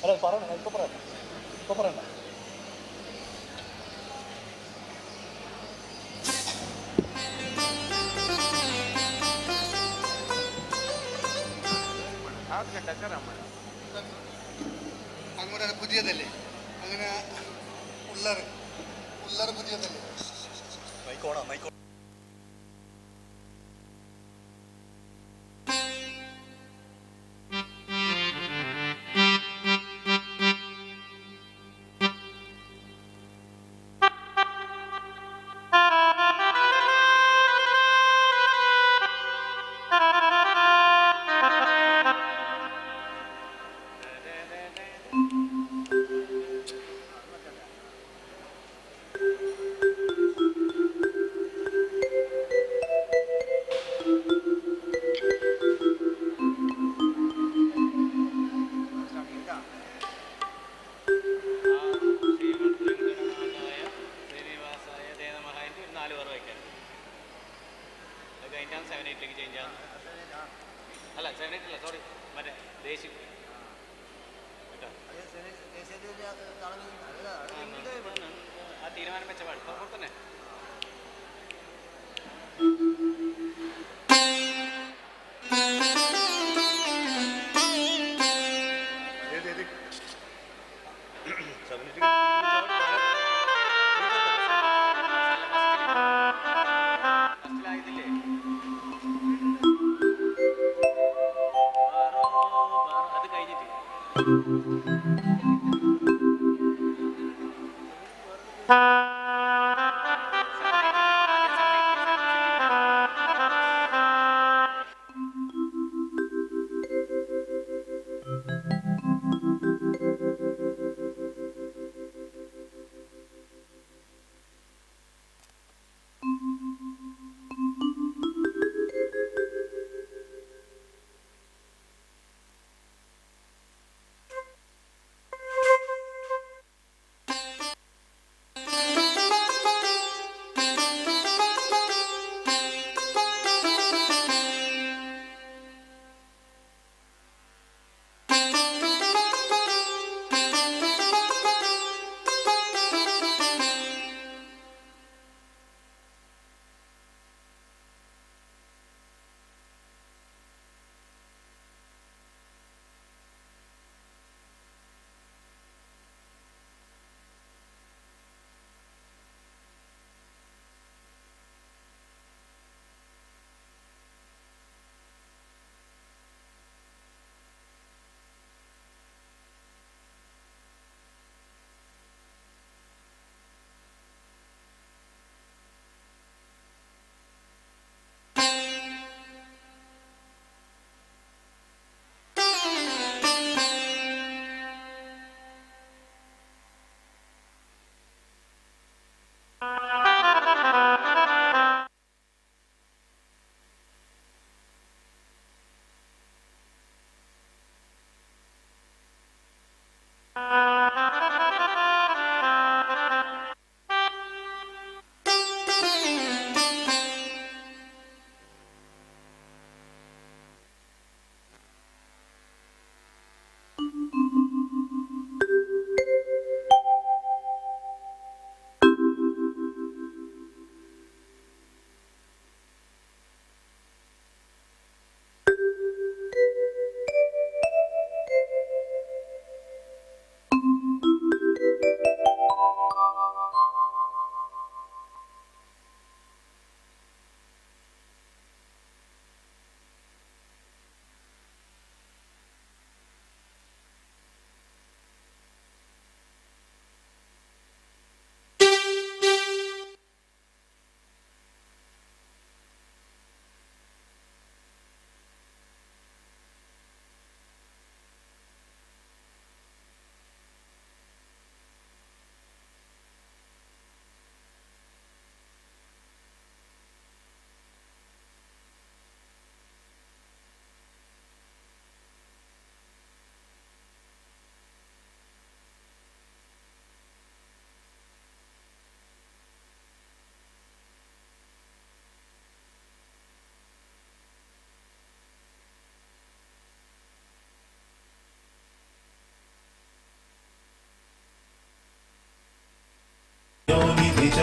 അല്ല പറയണം, ഇപ്പൊ പറയണ്ട, ഇപ്പൊ പറയണ്ട. അങ്ങോട്ടാണ് പുതിയതല്ലേ, അങ്ങനെ ഉള്ളർ ഉള്ളർ പുതിയതല്ലേ. മൈക്കോണാ മൈക്കോ. അല്ല 7 അല്ല, സോറി, മറ്റേ ദേശീയ ആ തീരുമാനം വെച്ച പാട് തന്നെ. അത് കഴിഞ്ഞിട്ട് Thank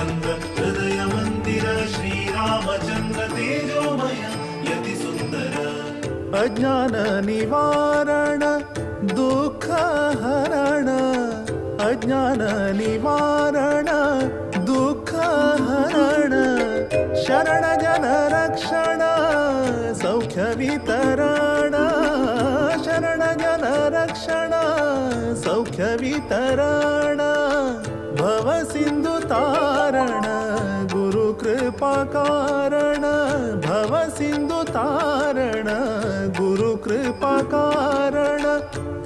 चंद्र हृदय मंदिर श्री रामचंद्र तेजोमय यति सुंदर। अज्ञान निवारण दुःख हरण, अज्ञान निवारण दुःख हरण, शरण जन रक्षण सौख्य वितरण, शरण जन रक्षण सौख्य वितरण, भव सिंधु तारण गुरु कृपा कारण, भव सिंधु तारण गुरु कृपा कारण,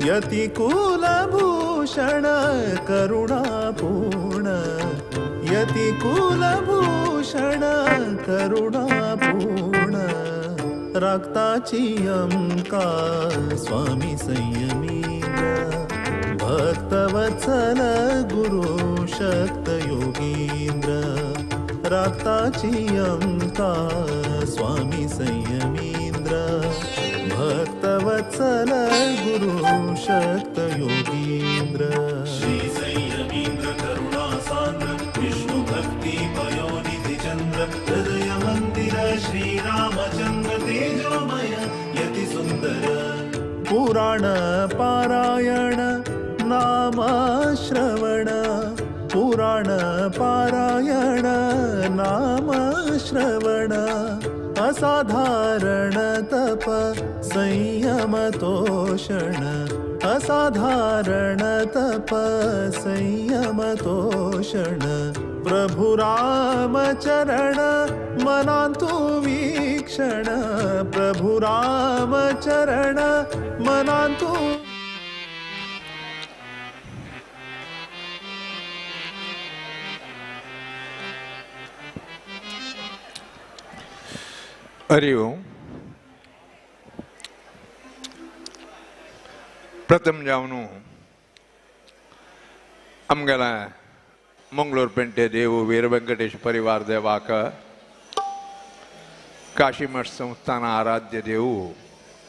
यति कुलभूषण करुणापूर्ण, यति कुलभूषण करुणापूर्ण, रागताची अमका स्वामी संयमींद्र, भक्तवत्सल गुरु शक्त योगींद्र, रागताची अमका स्वामी संयमींद्र, भक्तवत्सल गुरु शक्त योगींद्र। श्री संयमींद्र करुणा सांद्र विष्णु भक्ति पयोनिधि चंद्र हृदय मंदिर श्री रामचंद्र तेजोमय यति सुंदर। पुराण पारायण नाम श्रवण, पुराण पारायण नाम श्रवण, असाधारण तप संयम तोषण, असाधारण तप संयम तोषण, प्रभु राम चरण मनांतु वीक्षण, प्रभु राम चरण मनांतु। हरिओम। प्रथम जावन आमगेले मंगळूर पेंटे देव वीर वेंकटेश परिवार देवाक काशीमठ संस्थान आराध्य देव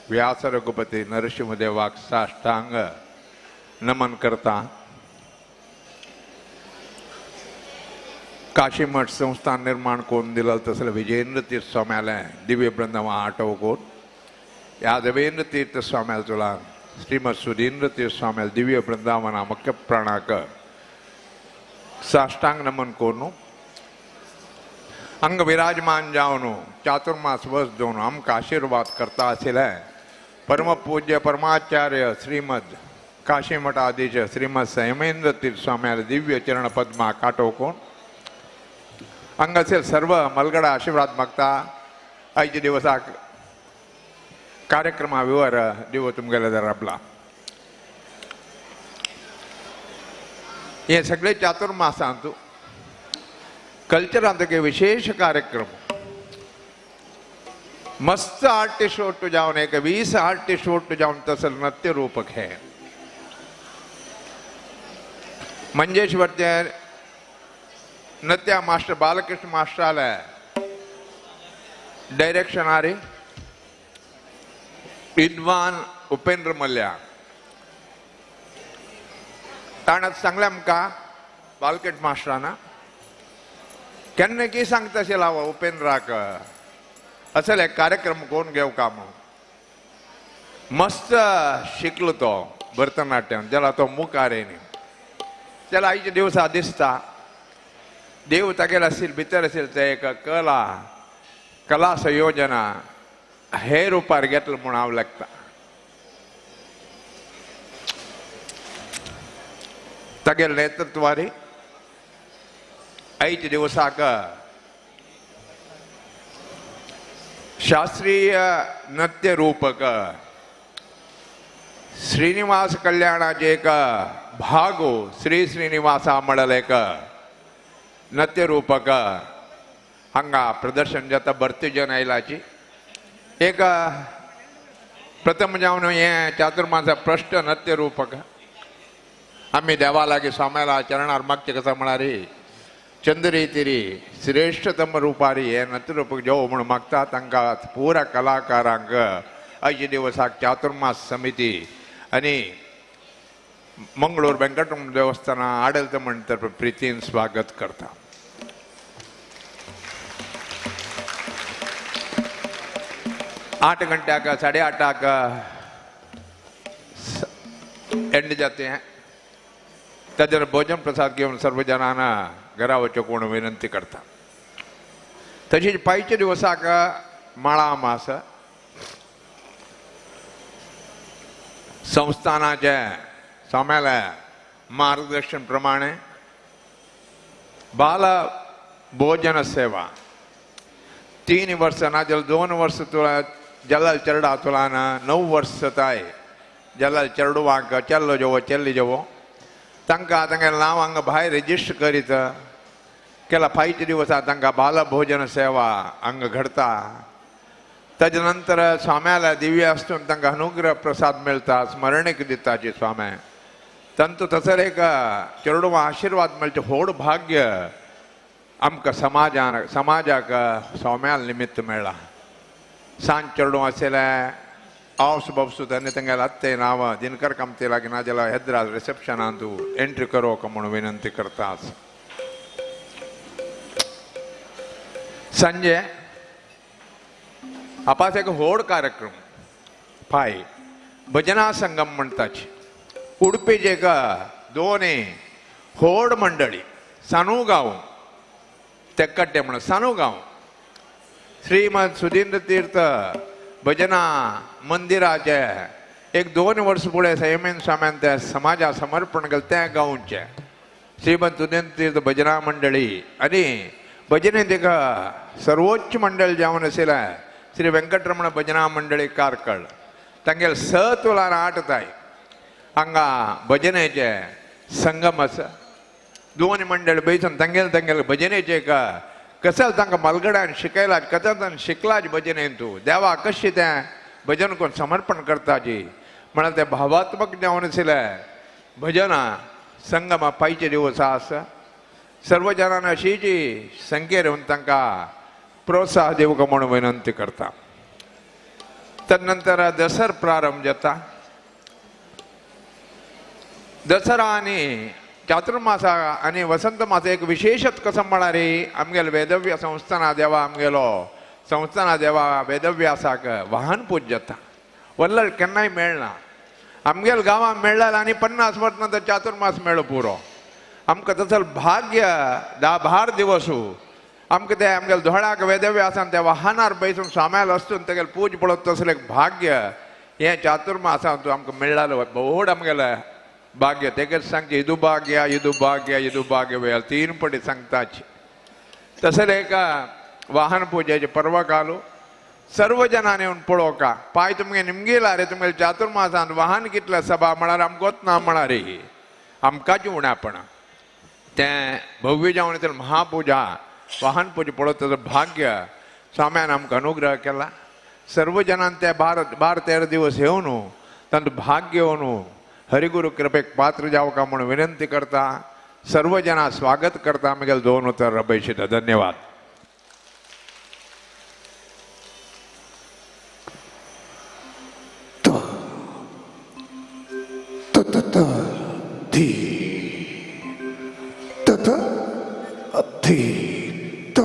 व्यास रघुपती नरसिंहदेवाक साष्टांग नमन करता। काशीमठ संस्थान निर्माण करून दिलं तसं विजयेंद्र तीर्थ स्वाम्याला दिव्य वृंदावन आठव कोण यादवेंद्र तीर्थ स्वाम्याला तुला श्रीमद सुधींद्र तीर्थ स्वाम्याला दिव्य वृंदावना मुख्य प्राणाक साष्टांग नमन करून अंग विराजमान जावन चातुर्मास वस दोन आमकां आशीर्वाद करता आशिल्ले परमपूज्य परमाचार्य श्रीमद काशीमठाधीश श्रीमद संयमेंद्र तीर्थ स्वाम्याला दिव्य चरण पद्मा काटो कोण हांगासर सर्व मलगडा आशीर्वाद मागता। आयच्या दिवसाक कार्यक्रमा विवर दिवो तुमगेले राबला। हे सगळे चातुर्मासांत कल्चरांत एक विशेष कार्यक्रम मस्त आर्टिस्ट ओट्टू जावन एक 20 आर्टिस्ट ओट्टू जावन तसं नृत्य रूपक हे मंजेश्वरचे नृत्य मास्टर बालकृष्ण मास्टर आले डायरेक्शन आरे विद्वान उपेंद्र मल्ल्या ताणें सांगलें आमकां बालकृष्ण मास्टरान केन्ना की सांगता अशें लाव उपेंद्राक असले एक कार्यक्रम कोण घेवं का म्हणून मस्त शिकलो तो भरतनाट्यम ज्याला तो मुखार येयनी त्याला आयच्या दिवसा दिसता देव तागेल असेल भितर असेल ते एक कला कला संयोजना हे रुपार घेतलं म्हणून हांव लागता। तागेल नेतृत्वारी आयच्या दिवसाक शास्त्रीय नृत्य रूपक श्रीनिवास कल्याणाचे एक भागो श्री श्रीनिवासा म्हणल एक नृत्य रूपक हांगा प्रदर्शन जाता भरती जन आयलाची एक प्रथम जावन हें चातुर्मासा प्रश्न नृत्य रूपक आमी देवा लागीं स्वाम्याला चरणार मागचें कसा म्हळ्यार चंद्री तिरी श्रेष्ठतम रुपारी हे नृत्य रूपक जेव म्हूण मागता तांकां पुरा कलाकारांक आयच्या दिवसाक चातुर्मास समिती आनी मंगळूर वेंकटरमण देवस्थाना आडलत म्हणतर प्रितीन स्वागत करता। 8 घंट्याक 8:30 एंड जाते हैं। ताजेर भोजन प्रसाद घेवन सर्व जणांना घरा वचूंक कोण विनंती करता। तशीच पायच्या दिवसाक माळा मास संस्थानाचे स्वाम्याल्या मार्गदर्शन प्रमाणे बाल भोजन सेवा 3 वर्ष ना जल 2 वर्ष तुला जलाल चरडा तुला ना 9 वर्ष ताय जलाल चरडुवांक चल्लो जवो चल्ली जवो तांकां तांगे नांव हांगा भायर रजिस्टर करीत केला फायचे दिवसा तांकां बाल भोजन सेवा हांगा घडता। ताजे नंतर स्वाम्याला दिव्य आसून तांकां अनुग्रह प्रसाद मेळटा, स्मरणीक दिताची स्वाम्या तांचो थंयसर एक चेडवां आशिर्वाद मेळचें व्हड भाग्य आमकां समाजान समाजाक स्वाम्या निमित्त मेळ्ळां। सांज चेडूं आशिल्लें आवस बावसू तांणी तांगेले आत्ते नांव दिनकर कामती लागीं नाजाल्यार हैदराबाद रिसेप्शनांत तूं एंट्री करोवक म्हूण विनंती करता। संजय आपास एक व्हड कार्यक्रम पाय भजना संगम म्हणटाची उडपीचे एक दोन व्हड मंडळी सानुगांव तेक्कट्टे म्हणून सानुगांव श्रीमद सुधींद्र तीर्थ भजना मंदिराचे एक 2 वर्ष फुडें संयमेन स्वाम्यान त्या समाजा समर्पण केलें त्या गांवचे श्रीमद सुधींद्र तीर्थ भजना मंडळी आनी भजनेंत एक सर्वोच्च मंडळ जावन आशिल्लें श्री वेंकटरमण भजना मंडळी कार्कळ तांगेले 6 तुलान 8 ताय हांगा भजनेचे संगम आसा। 2 मंडळ बैसून तांगेले तांगेले भजनेचे एक कसल तांकां मालगड्यान शिकयलाच कथन शिकलाच भजनेन तूं देवा कशें तें भजन कोण समर्पण करताची म्हळ्यार तें भावात्मक जावन आशिल्लें भजनां संगमा पायचे दिवस आसा। सर्व जणांना अशीची संख्येर येवन तांकां प्रोत्साह दिवंक म्हूण विनंती करता। तदनंतर दसर प्रारंभ जाता। दसरा आनी चातुर्मासा आनी वसंत मासा एक विशेषत कसो म्हळ्यार आमगेले वेदव्य संस्थाना देवा आमगेलो संस्थाना देवा वेदव्यासाक वाहन पूज जाता। वल्लळ केन्नाय मेळना आमगेले गांवांत मेळ्ळा आनी 50 वर्स नंतर चातुर्मास मेळ्ळो पुरो। आमकां तसो भाग्य 10-12 दिवस आमकां ते आमगेले धोळाक वेदव्यासान त्या वाहनार बैसून स्वाम्याल वचून तेगेले पूज पळोवप तसलें एक भाग्य हें चातुर्मासांत आमकां मेळ्ळालो व्हड आमगेलें भाग्य। तेगेल सांगचें इदू भाग्य इदू भाग्य इदू भाग्य वेळ 3 पटी सांगताची। तसलें एक वाहन पुजेचें पर्व कालू सर्व जणांनी येवन पळोवका पाय तुमगे निमगेला रे तुमगेले चातुर्मासान वाहन कितलें सभा म्हळ्यार आमकां ना म्हळ्यार आमकांच उणापणां तें भव्य जावन तर महापुजा वाहन पूजा पळोवप भाग्य स्वाम्यान आमकां अनुग्रह केला। सर्व जणांनी ते 12-13 दिवस येवन तांचो भाग्य येवन हरिगुरु कृपेक पात्र जावका म्हूण विनंती करता। सर्व जणां स्वागत करता। आमगेले 2 उतर रबयशिता। धन्यवाद। त धी त त धी त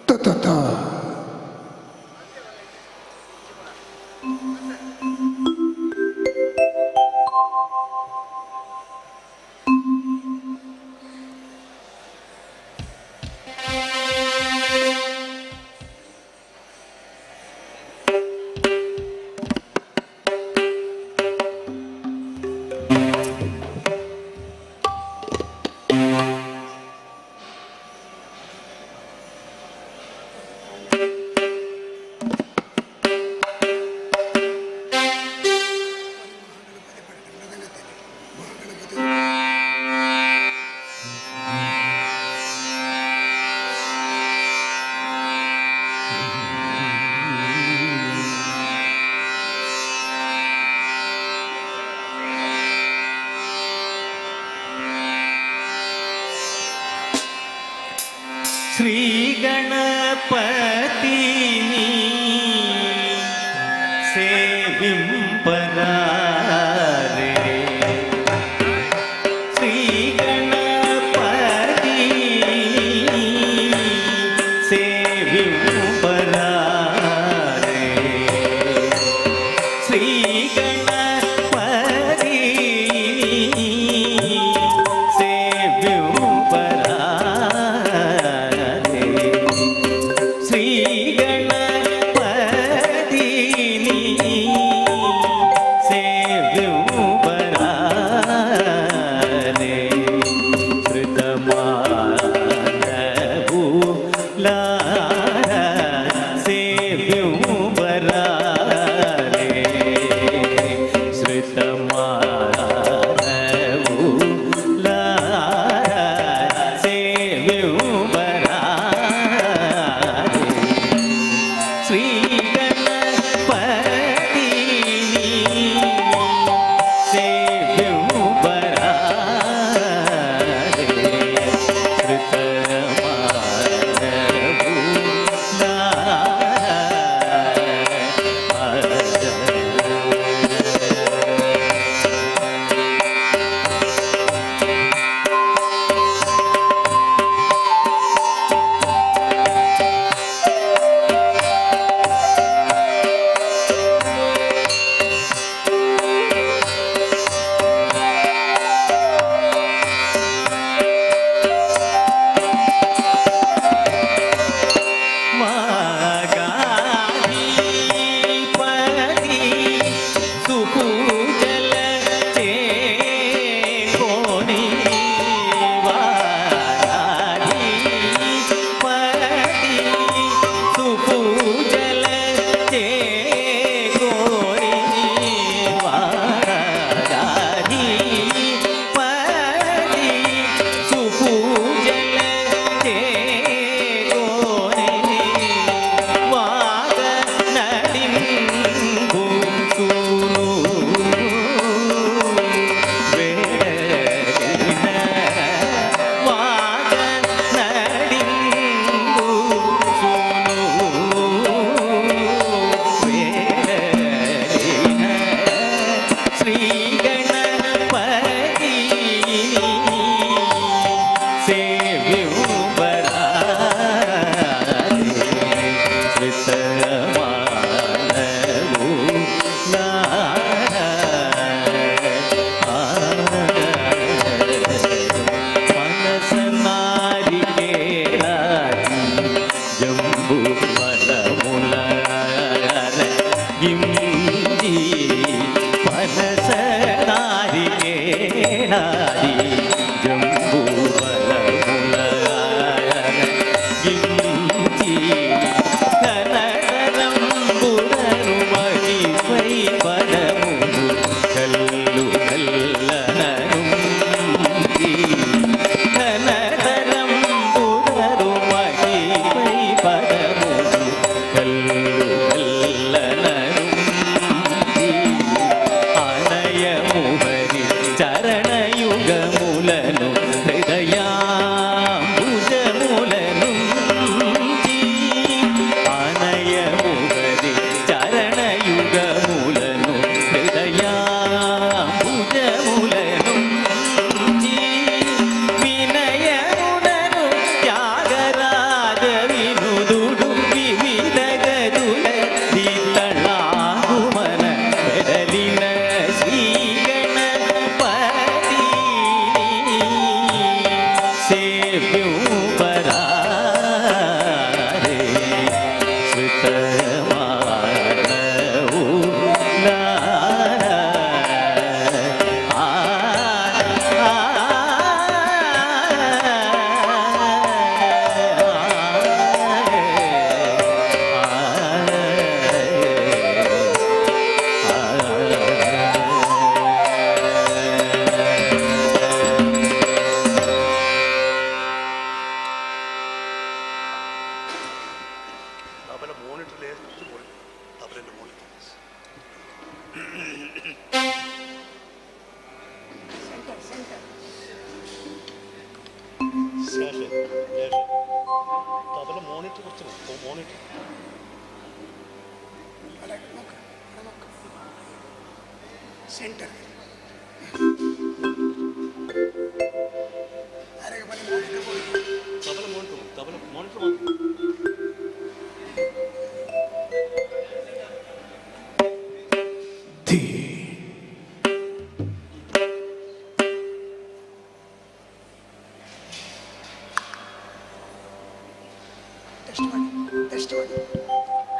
त त त। Shri Ganpati सेविंपरारे Shri Ganpati सेविंपरारे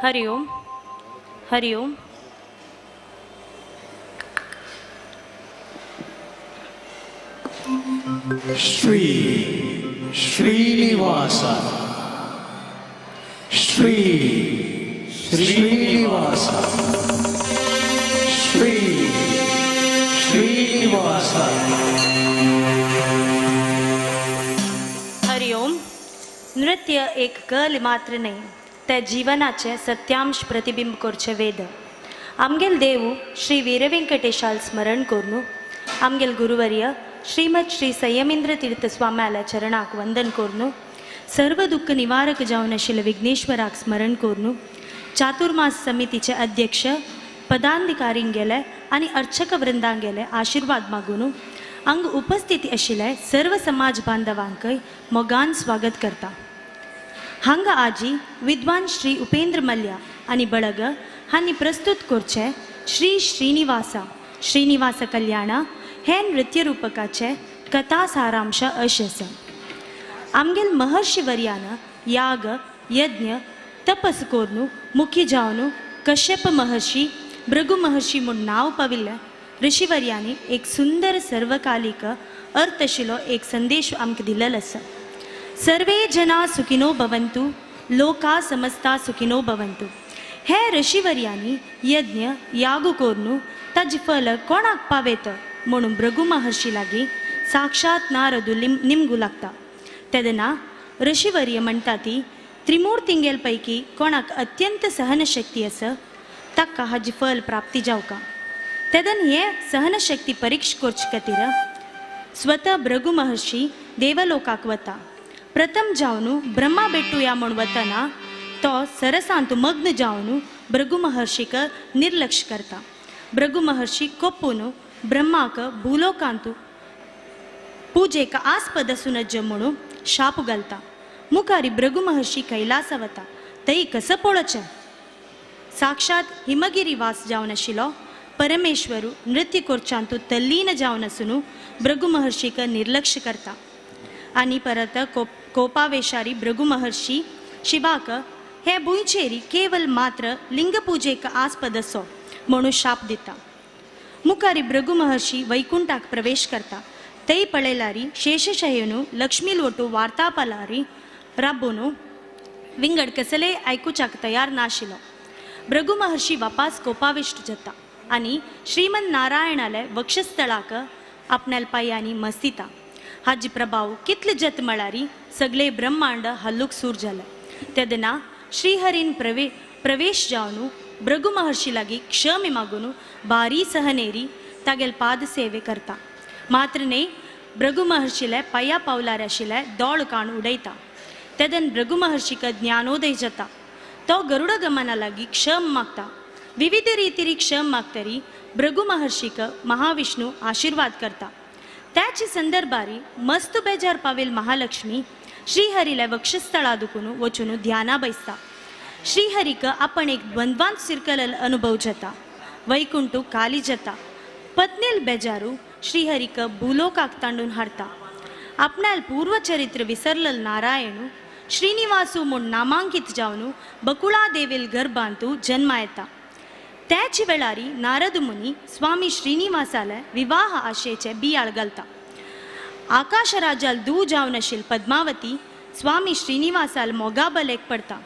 Hari Om Hari Om. Shri Srinivasa Shri Srinivasa Shri Shri Srinivasa. Hariom. नृत्य एक कल मात्र न्हय, ते जीवनाचे सत्यांश प्रतिबिंब करचे वेद। आमगेल देव श्री वीरवेंकटेशाल स्मरण करून आमगेल गुरुवर्य श्रीमद श्री संयमेंद्र तीर्थ स्वाम्याला चरणाक वंदन करून सर्व दुःख निवारक जावन आशिल्ल्या विघ्नेश्वराक स्मरण करून चातुर्मास समितीचे अध्यक्ष पदाधिकारींक गेले आनी अर्चक वृंदांक गेले आशीर्वाद मागून अंग उपस्थित आशिल्ले सर्व समाज बांधवांकय मोगान स्वागत करता। हांगा आजी विद्वान श्री उपेंद्र मल्ल्या आनी बळग हांणी प्रस्तुत करचे श्री श्रीनिवासा श्रीनिवास कल्याणा हे नृत्यरूपकाचे कथा सारांश अशें आसा। आमगेल महर्षी वर्यान याग यज्ञ तपस करून मुखी जावन कश्यप महर्षी भृगु महर्षी म्हूण नांव पाविल्ले ऋषिवर्यांनी एक सुंदर सर्वकालिक अर्थ आशिल्लो एक संदेश आमकां दिल्लो आसा। सर्वे जना सुखिनो भवन्तु लोका समस्ता सुखिनो भवन्तु। हे ऋषिवर्यांनी यज्ञ याग करून ताजें फल कोणाक पावेत म्हणून भृगु महर्षी लागीं साक्षात नारदू निमगू लागता। तेन्ना ऋषिवर्य म्हणटा ती त्रिमूर्तींगेल पैकी कोणाक अत्यंत सहनशक्ती आसा ताका हाजी फल प्राप्ती जावका। तेदन हे सहनशक्ती परीक्षा करचे खातीर स्वतः भृगु महर्षी देवलोकाक वता। प्रथम जावन ब्रह्मा भेटुया म्हूण वतना तो सरसांत मग्न जावन भृगु महर्षीक निर्लक्ष करता। भृगु महर्षी कोपून ब्रह्माक भूलोकांतु पुजेक आस्पद आसूं नज म्हणून शाप घालता। मुखारी भृगु महर्षी कैलासा वता थंय कसो पळोवचें साक्षात हिमगिरी वास जावन आशिल्लो परमेश्वरू नृत्य करच्यांतू तल्लीन जावन आसून भृगु महर्षीक निर्लक्ष करता आनी परत कोपावेशारी भृगु महर्षी शिवाक हे भुंयचेरी केवल मात्र लिंगपुजेक आस्पद असो म्हणून शाप दिता। मुखारी भृगु महर्षी वैकुंठाक प्रवेश करता। थंय पळयल्यारी शेषशयनू लक्ष्मी लोटू वार्तापलारी राबोनू विंगड कसलेय आयकुच्याक तयार नाशिल्लो। भृगु महर्षी वापास कोपाविश्ट जाता आनी श्रीमन नारायणाले वक्षस्थळाक आपणाल्या पांयांनी मस्तिता। हाजी प्रभाव कितले जत म्हळ्यारी सगळे ब्रह्मांड हल्लूक सूर जाले। तेन्ना श्रीहरीन प्रवेश जावन भृगु महर्षी लागीं क्षमे मागून बारी सहनेरी तागेल पादसेवे करता। मात्र न्हय भृगु महर्षीले पांया पावलार आशिल्ले दोळ काण उडयता। तेदन भृगु महर्षीक ज्ञानोदय जाता। तो गरुड गमना लागीं क्षम मागता। विविध रितीरी क्षम मागतरी भृगु महर्षीक महाविष्णू आशीर्वाद करता। त्याच संदर्भारी मस्त बेजार पावेल महालक्ष्मी श्रीहरीला वक्षस्थळा दुखून वचून ध्याना बैसता। श्रीहरीक आपण एक द्वंद्वांत सिरकल अनुभव जाता। वैकुंठू काली जाता। पत्नील बेजारू श्रीहरीक भूलोकाक तांडून हाडता। आपणाल पूर्वचरित्र विसरलल नारायणू श्रीनिवासू म्हूण नामांकित जावन बकुळा देवील गर्भांतू जन्मा येता। त्याच वेळारी नारद मुनी स्वामी श्रीनिवासाले विवाह आशेचे बियाळ घालता। आकाशराजाल दू जावन आशिल्ल पद्मावती स्वामी श्रीनिवासाल मोगाबलेक पडता।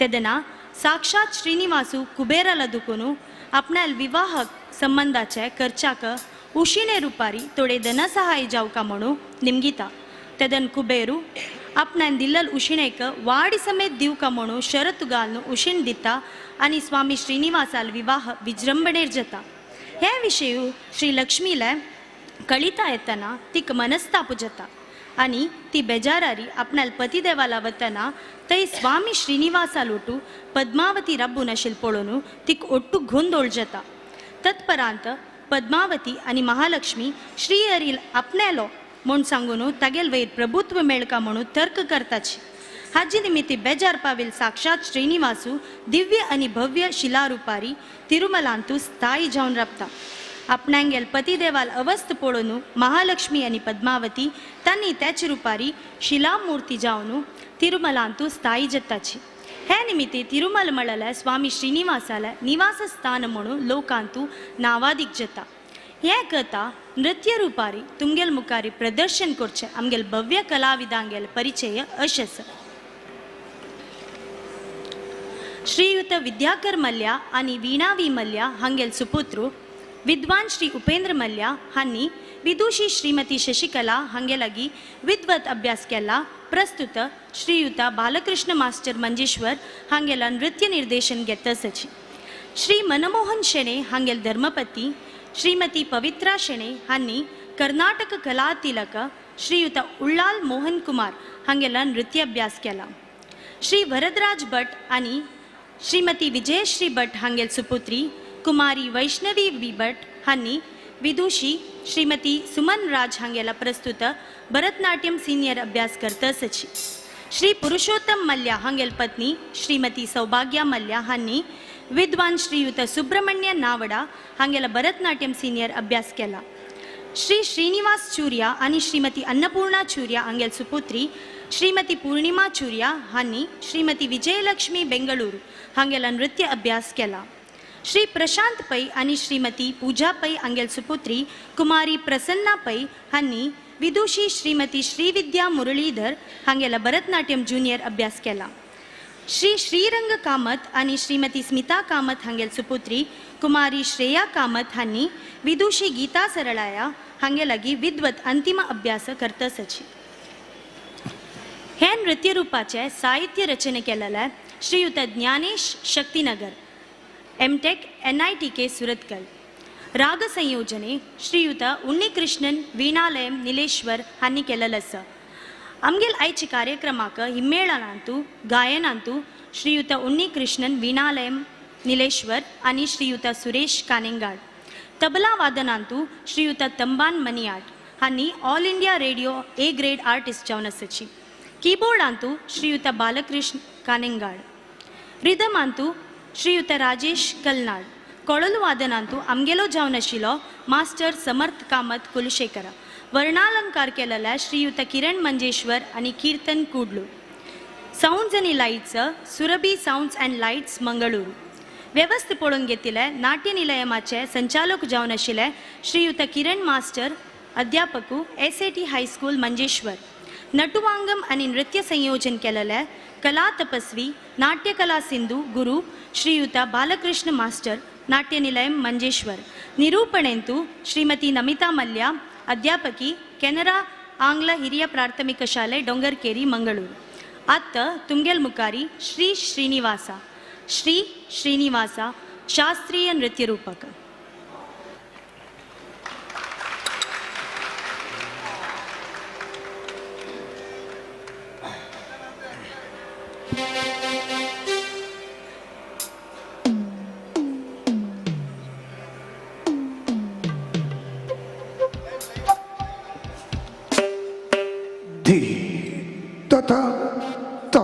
तेन्ना साक्षात श्रीनिवासू कुबेराला दुखून आपणाल विवाह संबंधाचे करच्याक उशिणे रुपारी थोडे धनसहाय जावका म्हणून निमगिता। तेदन कुबेरू आपणान दिल्लल उशिणेक वाडी समेत दिवका म्हणून शरत घालून उशीण दिता आनी स्वामी श्रीनिवासाल विवाह विजृंभणेर जाता। हे विशय श्री लक्ष्मीला कळिता येतना तिका मनस्ताप जाता आनी ती बेजारारी आपणाल पतिदेवाला वतना थंय स्वामी श्रीनिवासा लोटू पद्मावती राबून आशिल्ल पळोवन तिका ओट्टू गोंदोळ जाता। तत्परांत पद्मावती आनी महालक्ष्मी श्रीहरी आपणालो म्हूण सांगून तागेल वयर प्रभुत्व मेळका म्हणून तर्क करताची। हाजी निमित्ती बेजार पावेल साक्षात श्रीनिवासू दिव्य आनी भव्य शिलारुपारी तिरुमलांतू स्थायी जावन राबता। आपणांगेल पतिदेवाल अवस्थ पळोवन महालक्ष्मी आनी पद्मावती तांणी त्याच रुपारी शिलामूर्ती जावन तिरुमलांतू स्थायी जाताची। हे निमित्ती तिरुमल म्हळ्यार स्वामी श्रीनिवासाले निवासस्थान म्हणून लोकांतू नावादीक जाता। हे कथा नृत्य रुपारी तुमगेल मुखारी प्रदर्शन करचे आमगेल भव्य कलाविदांगेल परिचय अशें आसा। श्रीयुत विद्याकर मल्ल्या आनी वीणा वी मल्ल्या हांगेल सुपुत्र विद्वान श्री उपेंद्र मल्ल्या हांणी विदुषी श्रीमती शशिकला हांगे लागीं विद्वत अभ्यास केला. प्रस्तुत श्रीयुत बालकृष्ण मास्टर मंजेश्वर हांगेला नृत्य निर्देशन घेतसची. श्री मनमोहन शेणे हांगेल धर्मपती श्रीमती पवित्रा शेणे हांणी कर्नाटक कला तिलक श्रीयुत उल्लाल मोहन कुमार हांगेला नृत्य अभ्यास केला. श्री वरदराज भट आनी श्रीमती विजयश्री भट हांगेल सुपुत्री कुमारी वैष्णवी बी भट हांणी विदुषी श्रीमती सुमन राज हांगेला प्रस्तुत भरतनाट्यम सिनियर अभ्यास करतसची. श्री पुरुषोत्तम मल्ल्या हांगेल पत्नी श्रीमती सौभाग्या मल्ल्या हांणी विद्वान श्रीयुत सुब्रमण्य नावडा हांगेला भरतनाट्यम सिनियर अभ्यास केला. श्री श्रीनिवास चूर्या आनी श्रीमती अन्नपूर्णा चूर्या हांगेल सुपुत्री श्रीमती पूर्णिमा चूर्या हांणी श्रीमती विजयलक्ष्मी बेंगळुरू हांगेला नृत्य अभ्यास केला. श्री प्रशांत पै आनी श्रीमती पूजा पै हांगेल सुपुत्री कुमारी प्रसन्ना पै हांणी विदुषी श्रीमती श्रीविद्या मुरळीधर हांगेला भरतनाट्यम ज्युनियर अभ्यास केला. श्री श्रीरंग कामत आनी श्रीमती स्मिता कामत हांगेल सुपुत्री कुमारी श्रेया कामत हांणी विदुषी गीता सरळाया हांगे लागीं विद्वत अंतिम अभ्यास करतसची. हे नृत्यरूपाचे साहित्य रचना केलेले Shriyut Gyanesh Shaktinagar M Tech NITK Surathkal. राग संयोजने श्रीयुत उन्नीकृष्णन वीणालयम निलेश्वर हांणी केलेलें आसा. आमगेल आयच्या कार्यक्रमाक हिम्मेळनांतू गायनांतू श्रीयुत उन्नीकृष्णन वीणालयम निलेश्वर आनी श्रीयुत सुरेश कानेंगाड. तबला वादनांतू श्रीयुत तंबान मनियाट हांणी All India Radio A grade artist जावन आसाची. कीबोर्डांतू श्रीयुत बालकृष्ण कानेंगाड. रिदमांतू श्रीयुत राजेश कलनाड. कोळल वादनांतू आमगेलो जावन आशिल्लो मास्टर समर्थ कामत कुलशेखर. वर्णालंकार केलेल्या श्रीयुत किरण मंजेश्वर आनी कीर्तन कुडलू. सावंड्स आनी lights Surabhi sounds and lights Mangaluru. व्यवस्था पळोवन घेतिल्ले नाट्य निलयमाचे संचालक जावन आशिल्ले श्रीयुत किरण मास्टर अध्यापकू SAT high school Manjeshwar. नटुवांगम आनी नृत्य संयोजन केलेले कला तपस्वी नाट्यकला सिंधू गुरु श्रीयुत बालकृष्ण मास्टर नाट्य निलयम मंजेश्वर. निरूपणेंतू श्रीमती नमिता मल्ल्या अध्यापकी ಕೆನರಾ ಆಂಗ್ಲ ಹಿರಿಯ ಪ್ರಾಥಮಿಕ ಶಾಲೆ ಡೊಂಗರ್ಕೇರಿ ಮಂಗಳೂರು. ಅತ್ತ ತುಂಗೆಲ್ ಮುಖಾರಿ ಶ್ರೀ ಶ್ರೀನಿವಾಸ ಶ್ರೀ ಶ್ರೀನಿವಾಸ ಶಾಸ್ತ್ರೀಯ ನೃತ್ಯ ರೂಪಕ. तथा त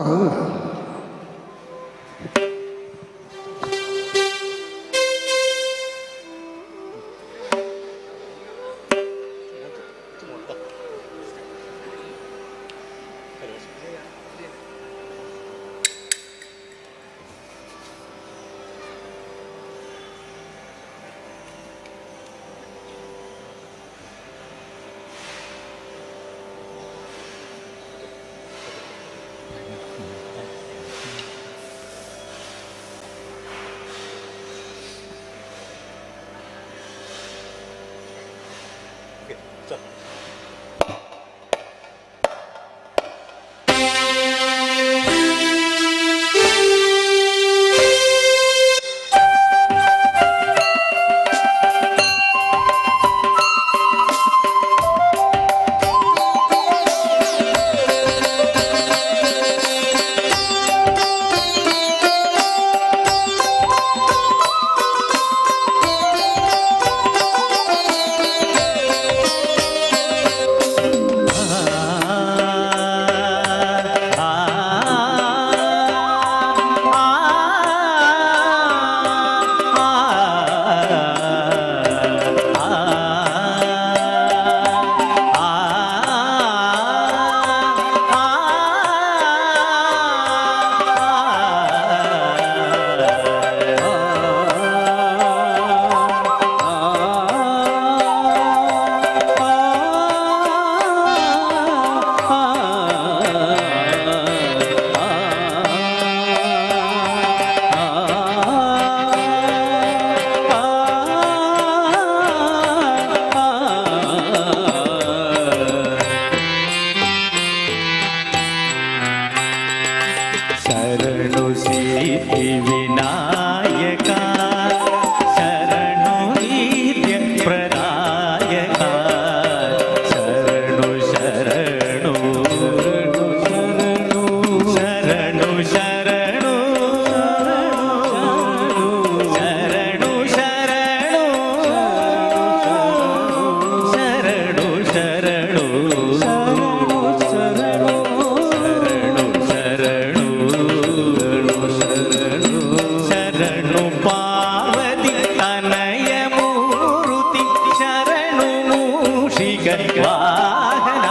ವಾಹನ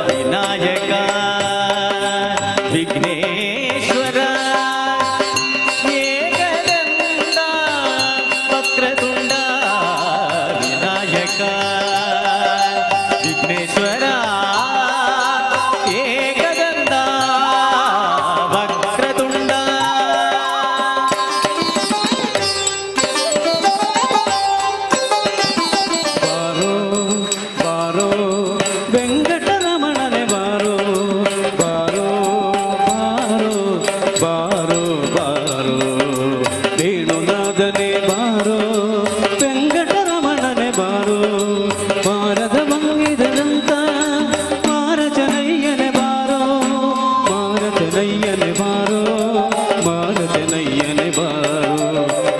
ವಿನಾಯಕ ವಿಘ್ನೇಶ್ವರ ಏಕದಂತ ವಕ್ರತುಂಡ ವಿನಾಯಕ ವಿಘ್ನೇಶ್ವರ ಏಕದಂತ ವಕ್ರತುಂಡ. ಬಾರೋ ಬಾರೋ ವೆಂಕಟರಮಣನೆ ಬಾರೋ ಬಾರೋ ಬಾರೋ ಬಾರೋ ಬಾರೋ ವೇಣುನಾದನೆ ಬಾರೋ ವೆಂಕಟರಮಣನೆ ಬಾರೋ ಭಾರತ ಭಂಗಿದನಂತ ಮಾರಚನಯ್ಯನೆ ಬಾರೋ ಮಾರಚನಯ್ಯನೆ ಬಾರೋ ಮಾರಚನಯ್ಯನೆ ಬಾರೋ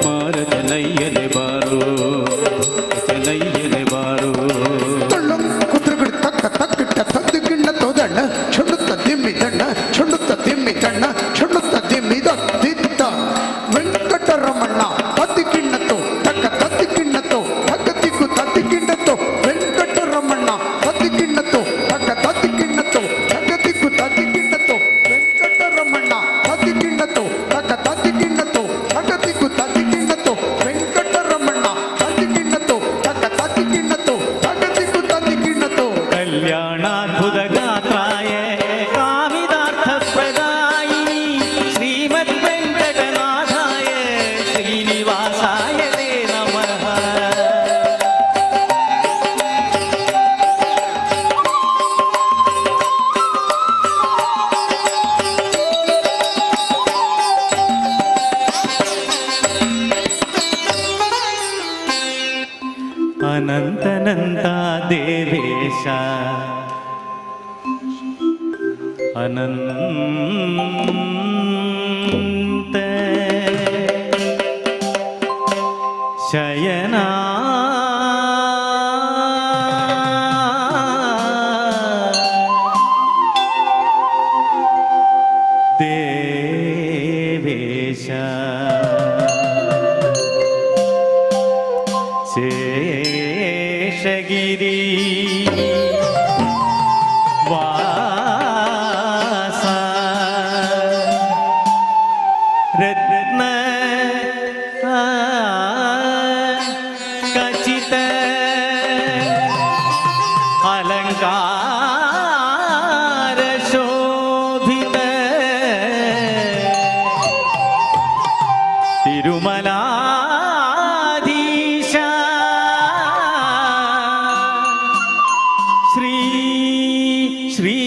ಮಾರಚನಯ್ಯನೆ ಬಾರೋ ಚೆನ್ನಯ್ಯನೆ ಬಾರೋ. ತುಳ್ಳುಂ ಕುದುರೆಗಳು ತಕ್ಕ ತಕ್ಕಿಟ್ಟ ತದ್ದುಗಿಣ್ಣ ತೋದಣ್ಣ ಚುಂಡುತ್ತ ದಿಮ್ಮಿ ತಣ್ಣ ಚುಂಡುತ್ತ ದಿಮ್ಮಿ ತಣ್ಣ ಚುಂಡುತ್ತ ದಿಮ್ಮಿದ ದಿತ್ತ ವೆಂಕಟರಮಣ ತದ್ದಿಗಿಣ್ಣತೋ ತಕ್ಕ ತದ್ದಿಗಿಣ್ಣತೋ ತಕ್ಕ ತಿಕ್ಕು ತದ್ದಿಗಿಣ್ಣತೋ ವೆಂಕಟರಮಣ ತದ್ದಿಗಿಣ್ಣತೋ ತಕ್ಕ ತದ್ದಿಗಿಣ್ಣತೋ ತಕ್ಕ ತಿಕ್ಕು ತದ್ದಿಗಿಣ್ಣತೋ ವೆಂಕಟರಮಣ ತದ್ದಿಗಿಣ್ಣತೋ ತಕ್ಕ ತದ್ದಿಗಿಣ್ಣತೋ ತಕ್ಕ ತಿಕ್ಕು ತದ್ದಿಗಿಣ್ಣತೋ ವೆಂಕಟರಮಣ ತದ್ದಿಗಿಣ್ಣತೋ ತಕ್ಕ ತದ್ದಿಗಿಣ್ಣತೋ ತಕ್ಕ ತಿಕ್ಕು ತದ್ದಿಗಿಣ್ಣತೋ. ಕಲ್ಯಾಣಾದ್ಭುತ ಗಾತ್ರಾಯ ಕಾಮಿದಾರ್ಥ ಪ್ರದಾಯಿನಿ ಶ್ರೀಮದ್ ವೆಂಕಟನಾಥಾಯ ಶ್ರೀನಿವಾಸಾಯ ತೇ ನಮಃ. ಅನಂತನಂತ ದೇವೇಶ ಅನಂತ ಶಯನ ದೇವೇಶ ಶೇಷಗಿರಿ ವಾಸ ರತ್ನ ಖಚಿತ ಅಲಂಕಾರ ಶೋಭಿತ ತಿರುಮಲಾಧೀಶ ಶ್ರೀ ಶ್ರೀನಿವಾಸ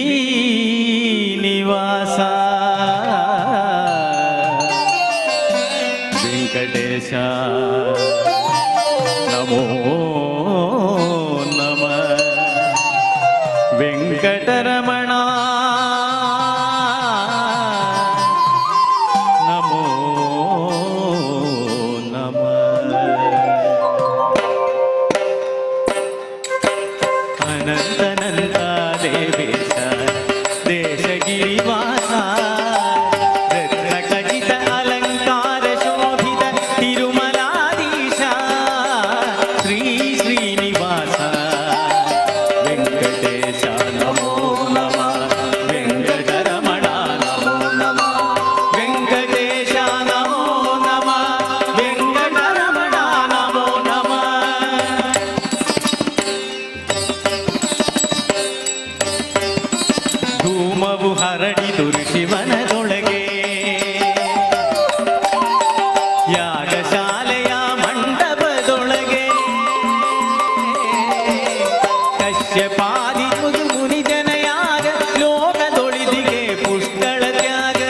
ವೆಂಕಟೇಶ ನಮೋ ನಮಃ ವೆಂಕಟರಮಣ ನಮೋ ನಮಃ. ಅನಂತನಂತ ದೇವೇಶ ದೇಶಗಿರಿವಾಸ ರತ್ನಖಚಿತ ಅಲಂಕಾರ ಶೋಭಿತ ತಿರುಮಲಾಧೀಶ ಶ್ರೀ ಶ್ರೀನಿವಾಸ ವೆಂಕಟೇಶ ನಮೋ ನಮಃ ವೆಂಕಟರಮಣ ನಮೋ ನಮಃ ವೆಂಕಟೇಶ ನಮೋ ನಮಃ ವೆಂಕಟರಮಣ ನಮೋ ನಮಃ. ಧೂಮವು ಹರಡಿತು ಶಿವನದೊಳಗೆ ಯಾಗಶಾಲೆಯ ಮಂಟಪದೊಳಗೆ ಕಶ್ಯಪಾದಿ ಮುದು ಮುನಿ ಜನಯಾಗ ಲೋಕದೊಳಿದಿಗೆ ಪುಷ್ಕಳ ತ್ಯಾಗ.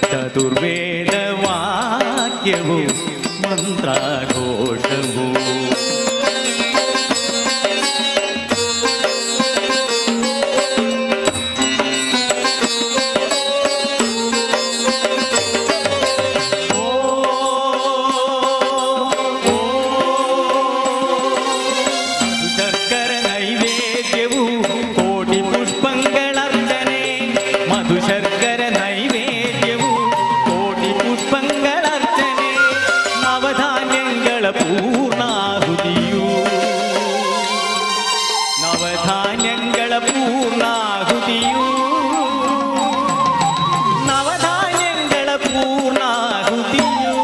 ಚತುರ್ವೇದ ವಾಕ್ಯವು ಮಂತ್ರಘೋಷವು ಓ ಪೂರ್ಣಾಹುತಿಯು, ನವಧಾನ್ಯಗಳ ಪೂರ್ಣಾಹುತಿಯು, ನವಧಾನ್ಯಗಳ ಪೂರ್ಣಾಹುತಿಯು.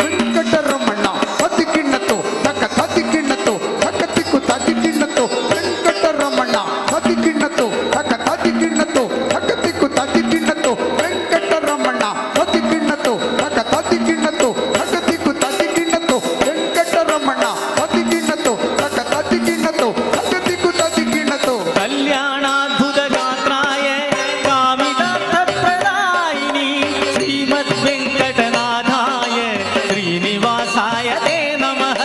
ವೆಂಕಟರಮಣ ತದಿಕಿಣ್ಣತು ತಕ ತದಿಕಿಣ್ಣತು ತಕ ತಿಕ್ಕು ತದಿಕಿಣ್ಣತು ವೆಂಕಟರಮಣ ತದಿಕಿಣ್ಣತು ತಕ ತದಿಕಿಣ್ಣತು ತಕ ತಿಕ್ಕು ತದಿಕಿಣ್ಣತು ವೆಂಕಟರಮಣ ತದಿಕಿಣ್ಣತು ತಕ ತದಿಕಿಣ್ಣತು ತಕ ತಿಕ್ಕು ತದಿಕಿಣ್ಣತು ವೆಂಕಟರಮಣ ತದಿಕಿಣ್ಣತು ತಕ ತದಿಕಿಣ್ಣತು ತಕ ತಿಕ್ಕು ತದಿಕಿಣ್ಣತು. ಕಲ್ಯಾಣಾದ್ಭುತ ಗಾತ್ರಾಯ ಕಾಮಿತಾರ್ಥಪ್ರದಾಯಿನಿ ಶ್ರೀಮದ್ ವೆಂಕಟನಾಥಾಯ ಶ್ರೀನಿವಾಸಾಯ ತೇ ನಮಃ.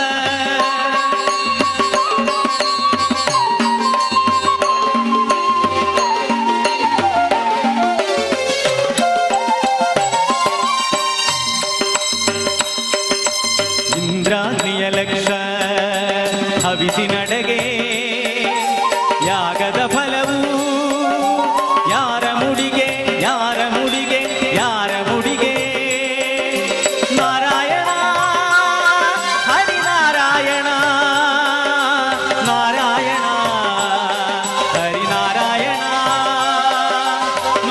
ಇಂದ್ರಾಗ್ನಿಯ ಲಕ್ಷ ಹವಿಸಿನಡೆಗೆ ಯಾಗದ ಫಲವು ಯಾರ ಮುಡಿಗೆ, ಯಾರ ಮುಡಿಗೆ, ಯಾರ ಮುಡಿಗೆ. ನಾರಾಯಣ ಹರಿನಾರಾಯಣ ನಾರಾಯಣ ಹರಿನಾರಾಯಣ,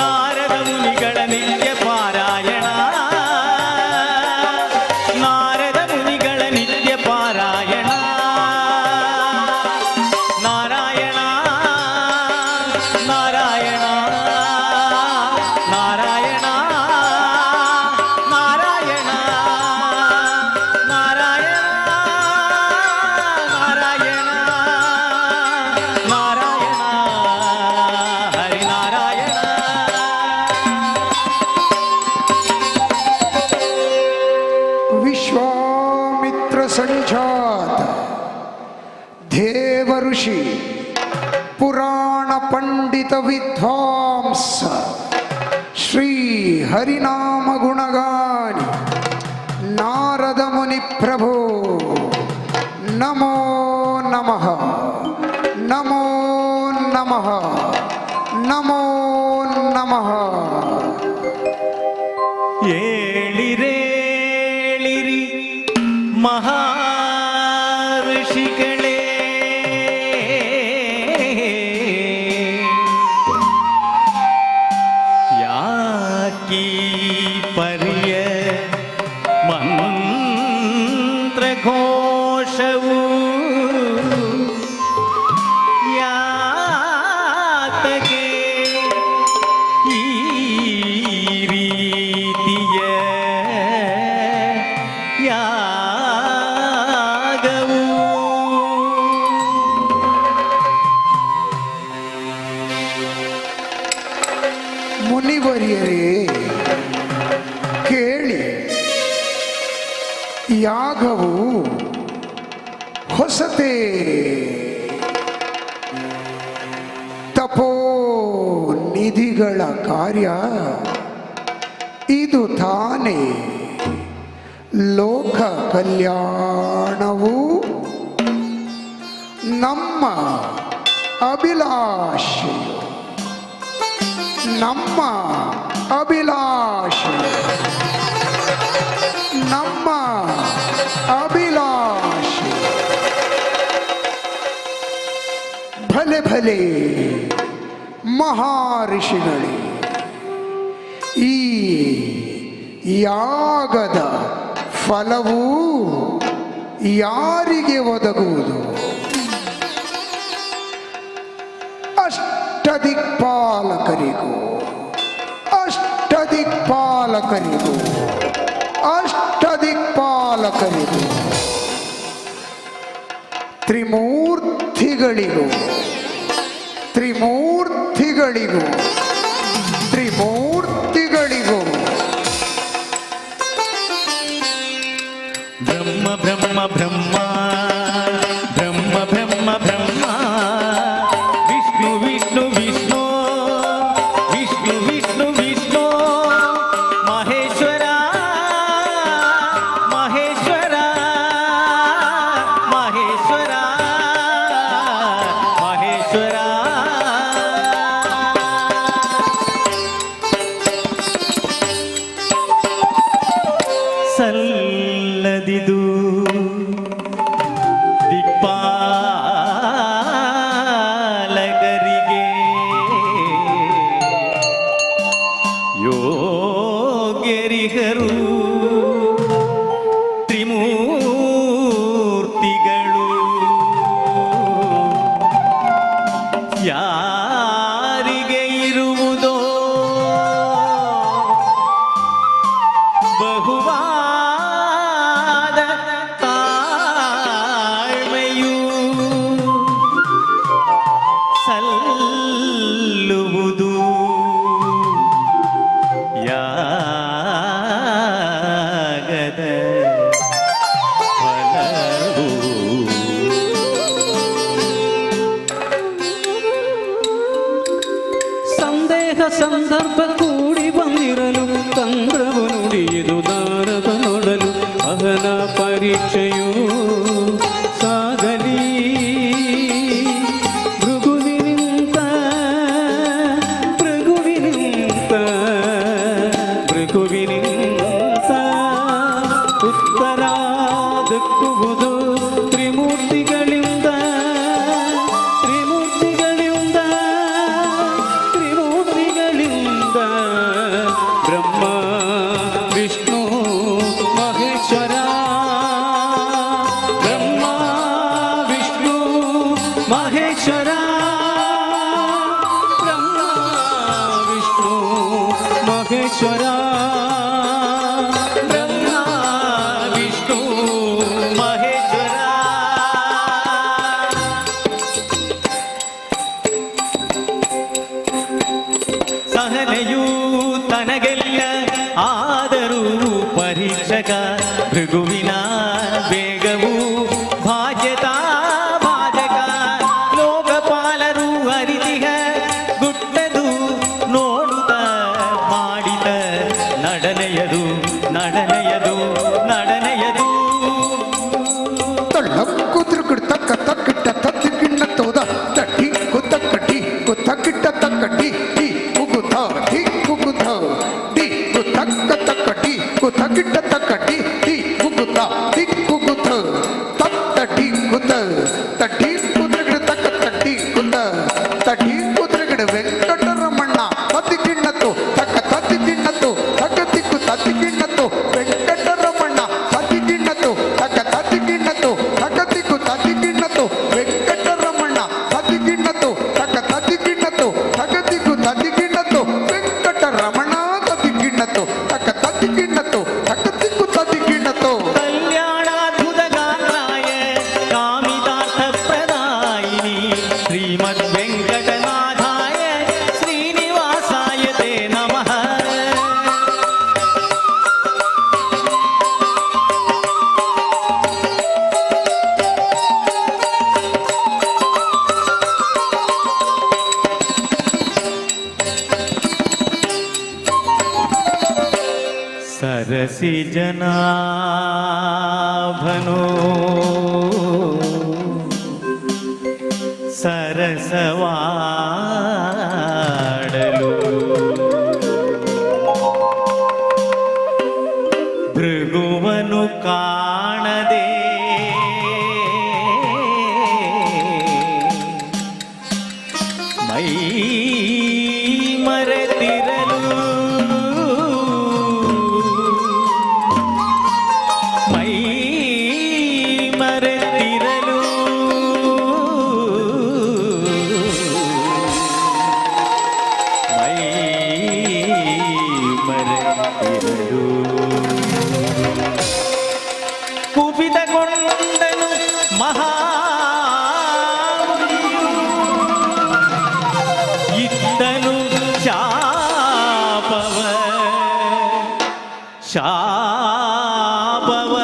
ನಾರದ ಮುನಿಗಳ ನಿತ್ಯ ಪಾರಾಯಣ, ನಾರದ ಮುನಿಗಳ ನಿತ್ಯ ಪಾರಾಯಣ. ನಾರಾಯಣ ನಾರಾಯಣ ನಾರಾಯಣ ನಾರಾಯಣ ನಾರಾಯಣ ನಾರಾಯಣ ನಾರಾಯಣ ಹರಿನಾರಾಯಣ. ವಿಶ್ವಾಮಿತ್ರ ಸಂಜಾತ ದೇವ ಋಷಿ ಪುರಾಣ ಪಂಡಿತ ವಿದ್ವಾಂಸ ಶ್ರೀ ಹರಿನಾಮ ಗುಣಗಾನಿ ನಾರದ ಮುನಿ ಪ್ರಭು ನಮೋ ನಮಃ, ನಮೋ ನಮಃ, ನಮೋ ನಮಃ. ಏಳಿರೇಳಿರಿ ಮಹರ್ಷಿಗಳೇ, ಯಾಕೀ ಪರಿಯ ಮಂತ್ರಘೋಷವು, ಯಾತಕೆ ಈ ರೀತಿಯ ಯಾಗವು? ಮುನಿವರ್ಯರೇ ಕೇಳಿ, ಯಾಗವು ಹೊಸತೇ. ತಪೋ ನಿಧಿಗಳ ಕಾರ್ಯ ಇದು ತಾನೇ. ಲೋಕ ಕಲ್ಯಾಣವು ನಮ್ಮ ಅಭಿಲಾಷೆಯು, ನಮ್ಮ ಅಭಿಲಾಷೆ, ನಮ್ಮ ಅಭಿಲಾಷೆ. ಭಲೆ ಭಲೆ ಮಹರ್ಷಿಗಳೇ, ಈ ಯಾಗದ ಫಲವು ಯಾರಿಗೆ ಒದಗುವುದು? ಅಷ್ಟದಿಕ್ಪಾಲಕರಿಗೂ, ಅಷ್ಟದಿಕ್ಪಾಲಕರಿಗೂ, ಅಷ್ಟದಿಕ್ಪಾಲಕರಿಗೂ, ತ್ರಿಮೂರ್ತಿಗಳಿಗೂ, ತ್ರಿಮೂರ್ತಿಗಳಿಗೂ, ತ್ರಿಮೂರ್ತಿಗಳಿಗೂ. ಬ್ರಹ್ಮ ಬ್ರಹ್ಮ ಬ್ರಹ್ಮ ಬ್ರಹ್ಮ ಬ್ರಹ್ಮ ಬ್ರಹ್ಮ, ವಿಷ್ಣು ವಿಷ್ಣು ವಿಷ್ಣು ವಿಷ್ಣು ವಿಷ್ಣು ವಿಷ್ಣು, ಮಹೇಶ್ವರ ಮಹೇಶ್ವರ ಮಹೇಶ್ವರ ಮಹೇಶ್ವರ. ಸಂದೇಹ ಸಂದರ್ಭ ಕೂಡಿ ಬಂದಿರಲು ತಂತ್ರವು ನುಡಿಯಿದು ನಾರದನೊಡಲು ಅಹನ ಪರೀಕ್ಷೆಯು ಸಾಗಲಿ ಭೃಗುವಿನಿಂತ ಭೃಗುವಿನಿಂತ ಭೃಗುವಿನಿಂತ ಉತ್ತರ ದಕ್ಕುವುದು ತ್ರಿಮೂರ್ತಿಗಳಿಂದ ತ್ರಿಮೂರ್ತಿಗಳಿಂದ ತ್ರಿಮೂರ್ತಿಗಳಿಂದ ಬ್ರಹ್ಮ ವಿಷ್ಣು ಮಹೇಶ್ವರ ಬ್ರಹ್ಮ ವಿಷ್ಣು ಮಹೇಶ್ವರ ಬ್ರಹ್ಮ ವಿಷ್ಣು ಮಹೇಶ್ವರ ಬ್ರಹ್ಮ ವಿಷ್ಣು ಮಹೇಶ್ವರ. ಸಹನೆಯೂ ತನಗೆಲ್ಲ ಆದರೂ ಪರೀಕ್ಷಕ ಭೃಗುವಿನ ವೇಗವು ಭಾಗ್ಯತಾ ಭಾಜಕ ಲೋಕಪಾಲರು ಅರಿತಿಹ ಗುಟ್ಟದು ನೋಡುತ್ತ ಮಾಡಿದ ನಡನೆಯದು ನಡನೆಯದು ನಡನೆಯದು. ತಳ್ಳಕ್ಕುದ್ರುಗುಡ್ ತಕ್ಕ ತಕ್ಕಿಟ್ಟ ತತ್ತಿಗಿಣ್ಣ ತೋದ ತಟ್ಟಿ ಕುತ್ತಕ್ಕಟ್ಟಿ ಕುತ್ತಕ್ಕಿಟ್ಟ ತಕ್ಕಟ್ಟಿ ಟಿ ಕುಕುಥ ಟಿ ಕುಕುಥ ಟಿ ಕುತಕ್ಕ ತಕ್ಕಟ್ಟಿ ಕುತಕ್ಕಿಟ್ಟ ತಕ್ಕಟ್ಟಿ ಟಿ ಕುಕುಥ ಟಿ ಕುಕುಥ ತಕ್ ತಟ್ಟಿ ಕುತ ತಟ್ಟಿ ಕುದ್ರಗಿಡ ತಕ್ಕ ತಟ್ಟಿ ಕುತ ತಟ್ಟಿ ಕುದ್ರಗಿಡ ವೆಂಕಟರಮಣ್ಣ ತತ್ತಿಗಿಣ್ಣತ್ತು ತಕ್ಕ ತತ್ತಿಗಿಣ್ಣತ್ತು ತಕ್ಕ ತಿಕ್ಕು ತತ್ತಿಗಿಣ್ಣತ್ತು ವೆಂಕಟರಮಣ್ಣ ತತ್ತಿಗಿಣ್ಣತ್ತು ತಕ್ಕ ತತ್ತಿಗಿಣ್ಣತ್ತು ತಕ್ಕ ತಿಕ್ಕು ತತ್ತಿಗಿಣ್ಣತ್ತು ವೆಂಕಟರಮಣ್ಣ ತತ್ತಿಗಿಣ್ಣತ್ತು ತಕ್ಕ ತತ್ತಿಗಿಣ್ಣತ್ತು ತಕ್ಕ ತಿಕ್ಕು ತತ್ತಿಗಿಣ್ಣತ್ತು ವೆಂಕಟರಮಣ ತತ್ತಿಗಿಣ್ಣತ್ತು ತಕ್ಕ ತತ್ತಿಗಿಣ್ಣತ್ತು ತಕ್ಕ ತಿಕ್ಕು ತತ್ತಿಗಿಣ್ಣತ್ತು. ಕಲ್ಯಾಣಾದ್ಭುತ ಗಾತ್ರಾಯ ಕಾಮಿತಾರ್ಥ ಪ್ರದಾಯಿನಿ ಶ್ರೀಮದ್ ವೆಂಕಟನಾಥಾಯ ಶ್ರೀನಿವಾಸಾಯ ತೇ ನಮಃ. ಸರಸಿ ಜನಾಭನೋ ಸರಸವಾಡಲು ಭೃಗುವನು ಕಾಣದೆ ಮೈ ಮರೆತಿರಲು ಮೈ ಮರೆತಿರಲು ಮೈ ಮರೆತಿರಲು ಕುಪಿತಗೊಂಡನು ಮಹಾಮುನಿಯು ಇತ್ತನು ಶಾಪವ ಶಾಪವ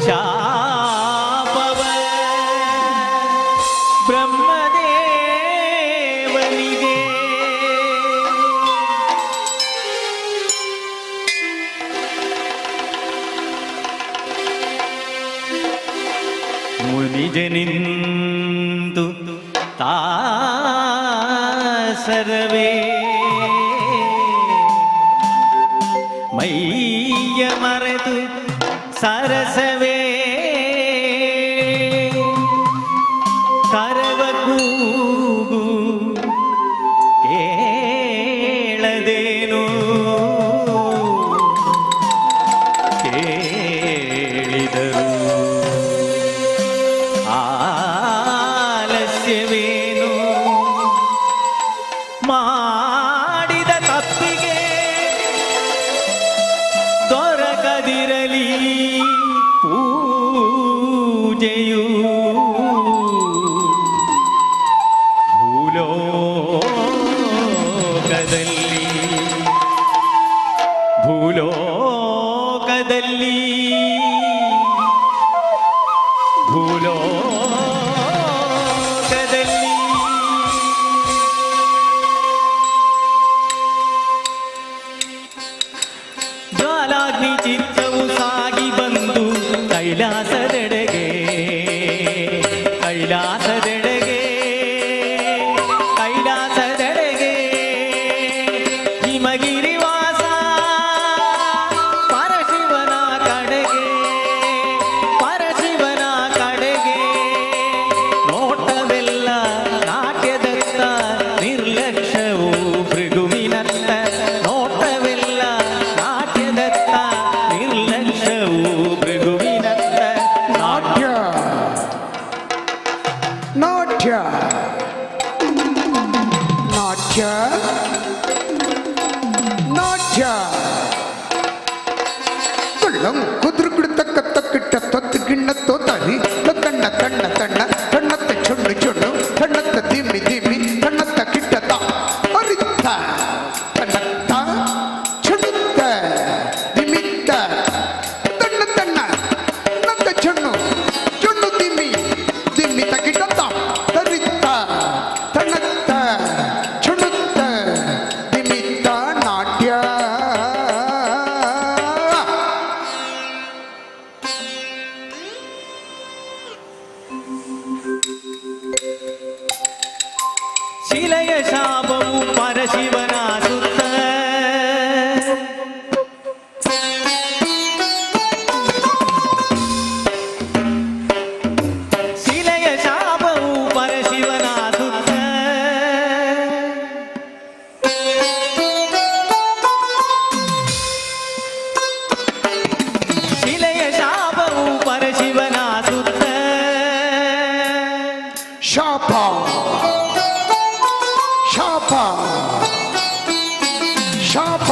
ಶಾಪವ ಬ್ರಹ್ಮದೇವನಿಗೆ. ಮುನಿಜನಿಂದು ತಾಸರವೇ ಮೈಯ ಮರೆತು ಸರಸವೇ ಕರವ ಕೂಗು ಕೇಳದೇನು ಕೇಳಿದರು ಆಲಸ್ಯವೇನು ಮಾಡಿದ ತಪ್ಪಿಗೆ ದೊರಕದಿರಲಿ ಪೂಜೆಯು ಭೂಲೋಕದಲ್ಲಿ ಭೂಲೋಕದಲ್ಲಿ ಭೂಲೋಕದಲ್ಲಿ. ಕೈಲಾಸದೆಡೆಗೆ ಹಿಮಗಿರಿವಾಸ ಪರಶಿವನ ಕಡೆಗೆ ಪರಶಿವನ ಕಡೆಗೆ ನೋಟವೆಲ್ಲ ನಾಟ್ಯದತ್ತ ನಿರ್ಲಕ್ಷ್ಯವು ಭೃಗುವಿನತ್ತ ನೋಟವೆಲ್ಲ ನಾಟ್ಯದತ್ತ ನಿರ್ಲಕ್ಷ್ಯವು ಭೃಗುವಿನತ್ತ ನಾಟ್ಯ ನಾಟ್ಯ ನಾಟ್ಯ ನಾಟ್ಯ ತುಳ್ಳಂ ಕುದುರುಗುಡು ತಕ್ಕ ತಕ್ಕಿಟ್ಟ ತತ್ತು ಗಿಣ್ಣ ತೋತಾರಿ ತಣ್ಣ ತಣ್ಣ ತಣ್ಣ ತಣ್ಣತ್ತ ಚುಣ್ಣು ಚುಣ್ಣು ತಣ್ಣತ್ತ ದಿಮ್ಮಿ ದಿಮ್ಮಿ ತಣ್ಣತ್ತ ಕಿಟ್ಟತ ಅರಿತ್ತ ತಣ್ಣತ್ತ ಚುಡುತ್ತ ದಿಮಿತ್ತ ತಣ್ಣ ತಣ್ಣ ತಣ್ಣತ್ತ ಚುಣ್ಣು ಚುಣ್ಣು ದಿಮ್ಮಿ ದಿಮ್ಮಿ ತಕಿಟ್ಟತ್ತ ತರಿತ್ತ ತಣ್ಣತ್ತ ಚುಡುತ್ತ ದಿಮಿತ್ತ ನಾಟ್ಯ. ಶಿಲೆಯ ಶಾಪವು ಪರಶಿವನ ಸುತ್ತ ಶಿಲೆಯ ಶಾಪವು ಪರಶಿವನ ಸುತ್ತ ಶಿಲೆಯ ಶಾಪವು ಪರಶಿವನ ಸುತ್ತ ಶಾಪ ಶಾಪ ಶಾಪ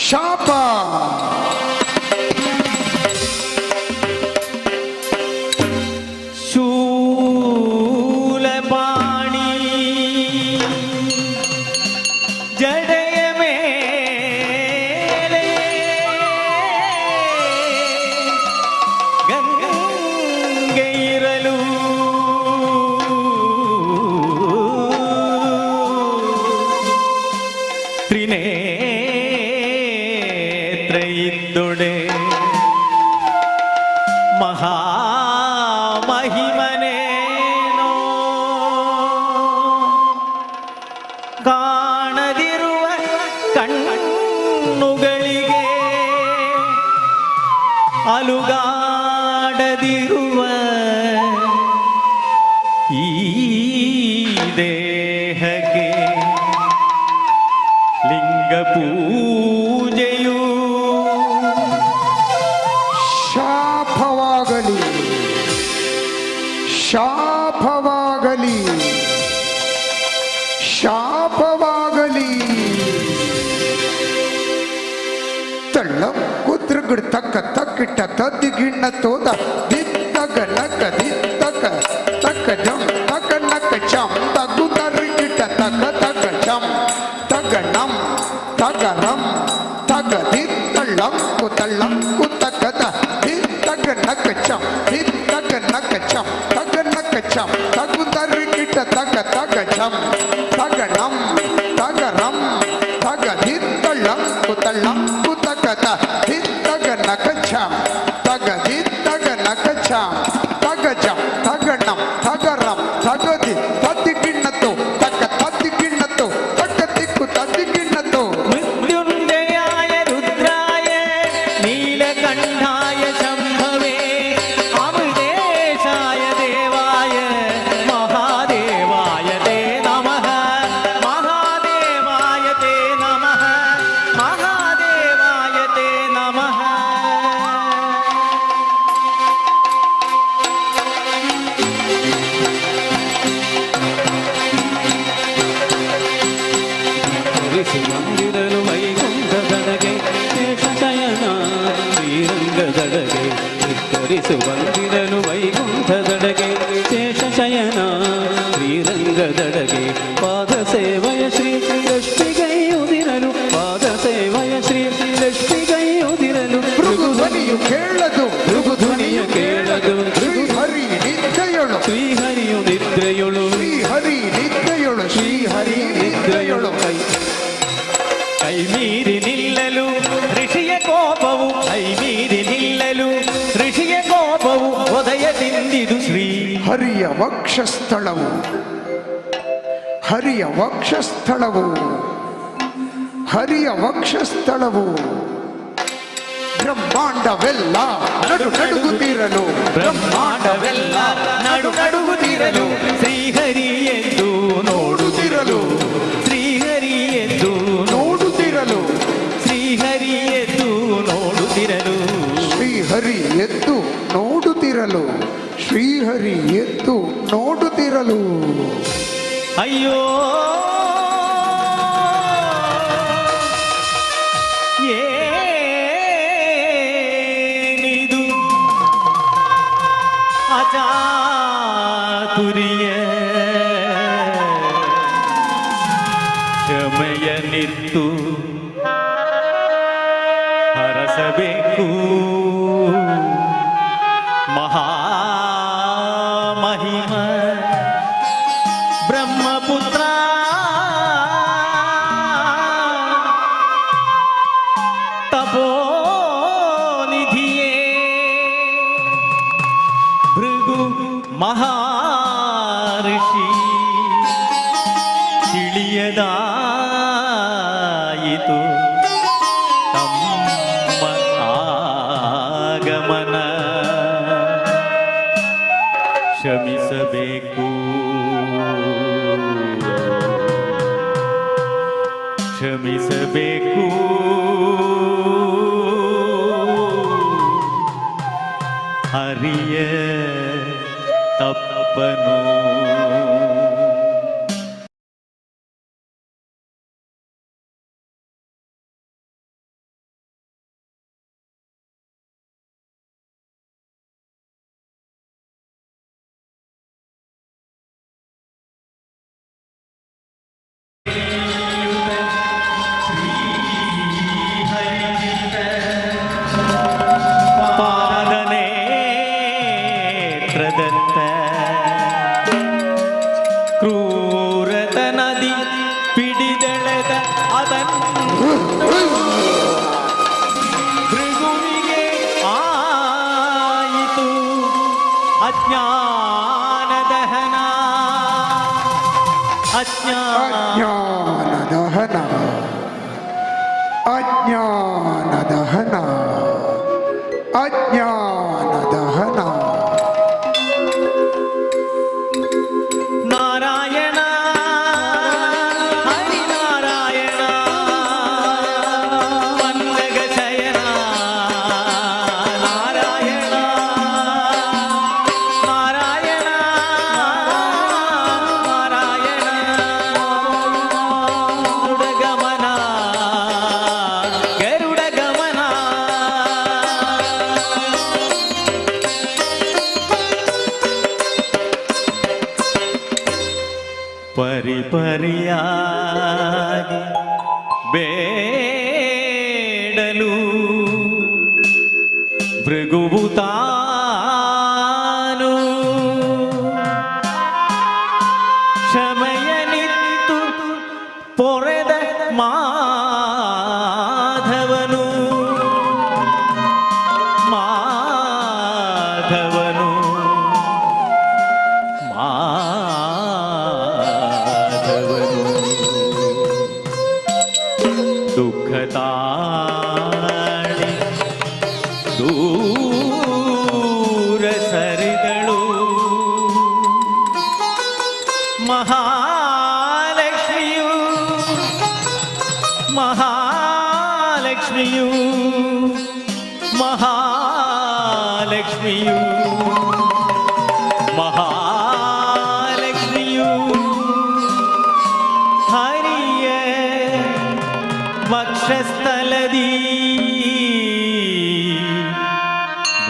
ಶಾಪ ಶೂಲಪಾಣಿ ಜಡೆಯ ಮೇಲೆ ಗಂಗೆ ಇರಲು ತ್ರಿನೇತ್ರ ಇದ್ದೊಡೆ ಮಹಾಮಹಿಮನೇನೋ ಕಾಣದಿರುವ ಕಣ್ಣುಗಳಿಗೆ ಅಲುಗಾಡದಿರುವ ಈ ದೇಹಕ್ಕೆ ಲಿಂಗ ಪೂಜೆಯು ಶಾಪವಾಗಲಿ ಶಾಪವಾಗಲಿ ಶಾಪವಾಗಲಿ. ತಳ್ಳ ಕುದ್ರಗುಡ್ ತಕ್ಕ ತಕ್ಕಿಟ್ಟ ತದ್ದಿಗಿಣ್ಣ ತೋದ ದಿತ್ತಗ ನಕ ದಿತ್ತಕ ತಕ್ಕ ಜಂ ತಕ ನಕ ಚಂ ತಗು ತರ್ಗಿಟ್ಟ ತಕ ತಕ ಚಂ ತಗ ನಂ ತಗ ರಂ ತಗ ದಿತ್ತಳ್ಳಂ ಕುತಳ್ಳಂ ಕುತಕದ ದಿತ್ತಗ ನಕ ಚಂ ದಿತ್ತಗ ನಕ ಚಂ ತಗ ನಕ ಚಂ ತಗು ತರ್ಗಿಟ್ಟ ತಕ ತಕ ಚಂ ತಗ ನಂ ತಗ ರಂ ತಗ ದಿತ್ತಳ್ಳಂ ಕುತಳ್ಳಂ ಕುತಕದ ದಿತ್ತಗ ನಕ ಚಂ ತಗ ದಿತ್ತಗ ನಕ ಚಂ ತಗ ಜಂ ತಗ ನಂ ತಗ ರಂ ತಗ the ತದ್ದಿಗಿಣ್ಣತು ತಕ್ಕ ತದ್ದಿಗಿಣ್ಣತು ತಕ್ಕ ತಿಕ್ಕು ತದ್ದಿಗಿಣ್ಣತು. ಮೃತ್ಯುಂಜಯಾಯ ರುದ್ರಾಯ ನೀಲಕಂಠಾಯ ಶಂಭವೇ ಅಮೃತೇಶಾಯ ದೇವಾಯ ಮಹಾದೇವಾಯ ತೇ ನಮಃ ಮಹಾದೇವಾಯ ತೇ ನಮಃ ಮಹಾದೇವಾಯ ತೇ ನಮಃ. ಮಂದಿರಲು ವೈಕುಂಠದೊಳಗೆ ಶೇಷಶಯನ ಶ್ರೀರಂಗದೊಳಗೆ ಧಿಕ್ಕರಿಸು ಬಂದಿರಲು ವೈಕುಂಠದೊಳಗೆ ಶೇಷಶಯನ ಶ್ರೀರಂಗದೊಳಗೆ ಪಾದ ಸೇವೆಯ ಶ್ರೀ ಲಕ್ಷ್ಮಿಗೈಯುದಿರಲು ಪಾದ ಸೇವೆಯ ಶ್ರೀ ಲಕ್ಷ್ಮಿಗೈಯುದಿರಲು ಭೃಗುಧ್ವನಿಯು ಕೇಳದು ಭೃಗುಧ್ವನಿಯ ಕೇಳದು ಶ್ರೀಹರಿ ನಿದ್ರೆಯೊಳು ಶ್ರೀಹರಿಯು ನಿದ್ರೆಯೊಳು ಶ್ರೀಹರಿ ನಿದ್ರೆಯೊಳು ಶ್ರೀಹರಿ ನಿದ್ರೆಯೊಳು. ಕೈ ಕೈ ಮೀರಿ ನಿಲ್ಲಲು ಋಷಿಯ ಕೋಪವು ಕೈ ಮೀರಿ ನಿಲ್ಲಲು ಋಷಿಯ ಕೋಪವು ಉದಯ ತಿಂದಿದು ಶ್ರೀ ಹರಿಯ ವಕ್ಷಸ್ಥಳವು. ಹರಿಯ ವಕ್ಷಸ್ಥಳವು, ಹರಿಯ ವಕ್ಷಸ್ಥಳವು ಬ್ರಹ್ಮಾಂಡವೆಲ್ಲ ನಡು ನಡುಗುತ್ತಿರಲು, ಬ್ರಹ್ಮಾಂಡವೆಲ್ಲ ನಡು ನಡುಗುತ್ತಿರಲು, ಶ್ರೀಹರಿ ಎಂದು ನೋಡುತ್ತಿರಲು, ಶ್ರೀಹರಿ ಎಂದು ನೋಡುತ್ತಿರಲು, ಶ್ರೀಹರಿ ಎದ್ದು ನೋಡುತ್ತಿರಲು, ಶ್ರೀಹರಿ ಎದ್ದು ನೋಡುತ್ತಿರಲು, ಶ್ರೀಹರಿ ಎದ್ದು ನೋಡುತ್ತಿರಲು. ಅಯ್ಯೋ ಏನಿದು ಅಚಾತುರ್ಯ, ಕ್ಷಮೆಯ ನಿತ್ತು ಹರಸಬೇಕು ಮಹಾಮಹಿಮ ಬ್ರಹ್ಮಪುತ್ರ. ತಪೋನಿಧಿಯೇ ಭೃಗು ಮಹರ್ಷಿ ತಿಳಿಯದಾಯಿತು ತಮ್ಮ ಆಗಮನ, ಕ್ಷಮಿಸಬೇಕು ಕ್ಷಮಿಸಬೇಕು ಹರಿಯ ತಪ್ಪನು. ಪಾದನೇತ್ರದತ್ತ ಕ್ರೂರತ ನದಿ ಪಿಡಿದೆಳೆದ ಅದನ್ನು ಭೃಗುವಿಗೆ ಆಯಿತು ಅಜ್ಞಾನ ದಹನ, ಅಜ್ಞಾನ ಅಜ್ಞಾನ ದಹನ, ಅಜ್ಞಾನ ದಹನ, ಅಜ್ಞಾನ ದಹನ. ನಾರಾಯಣ ಹರಿ ನಾರಾಯಣ ಪನ್ನಗ ಶಯನ, ನಾರಾಯಣ ನಾರಾಯಣ ನಾರಾಯಣ ಗರುಡ ಗಮನ, ಗರುಡ ಗಮನ. ಪರಿಪರಿಯಾಗಿ ಬೇಡಲು ಭೃಗುವು ತಾನು ಕ್ಷಮೆಯ ನಿತ್ತು ಪೊರೆದ ಮಾಧವನು, ಮಾಧವನು ಮಾಧವನು. ದುಃಖ ತಾಳಿ ದೂರ ಸರಿದಳು ಮಹಾಲಕ್ಷ್ಮಿಯು, ಮಹಾಲಕ್ಷ್ಮಿಯು ಮಹಾಲಕ್ಷ್ಮಿಯು ಮಹಾಲಕ್ಷ್ಮಿಯು ಹರಿಯ ವಕ್ಷಸ್ಥಲದಿ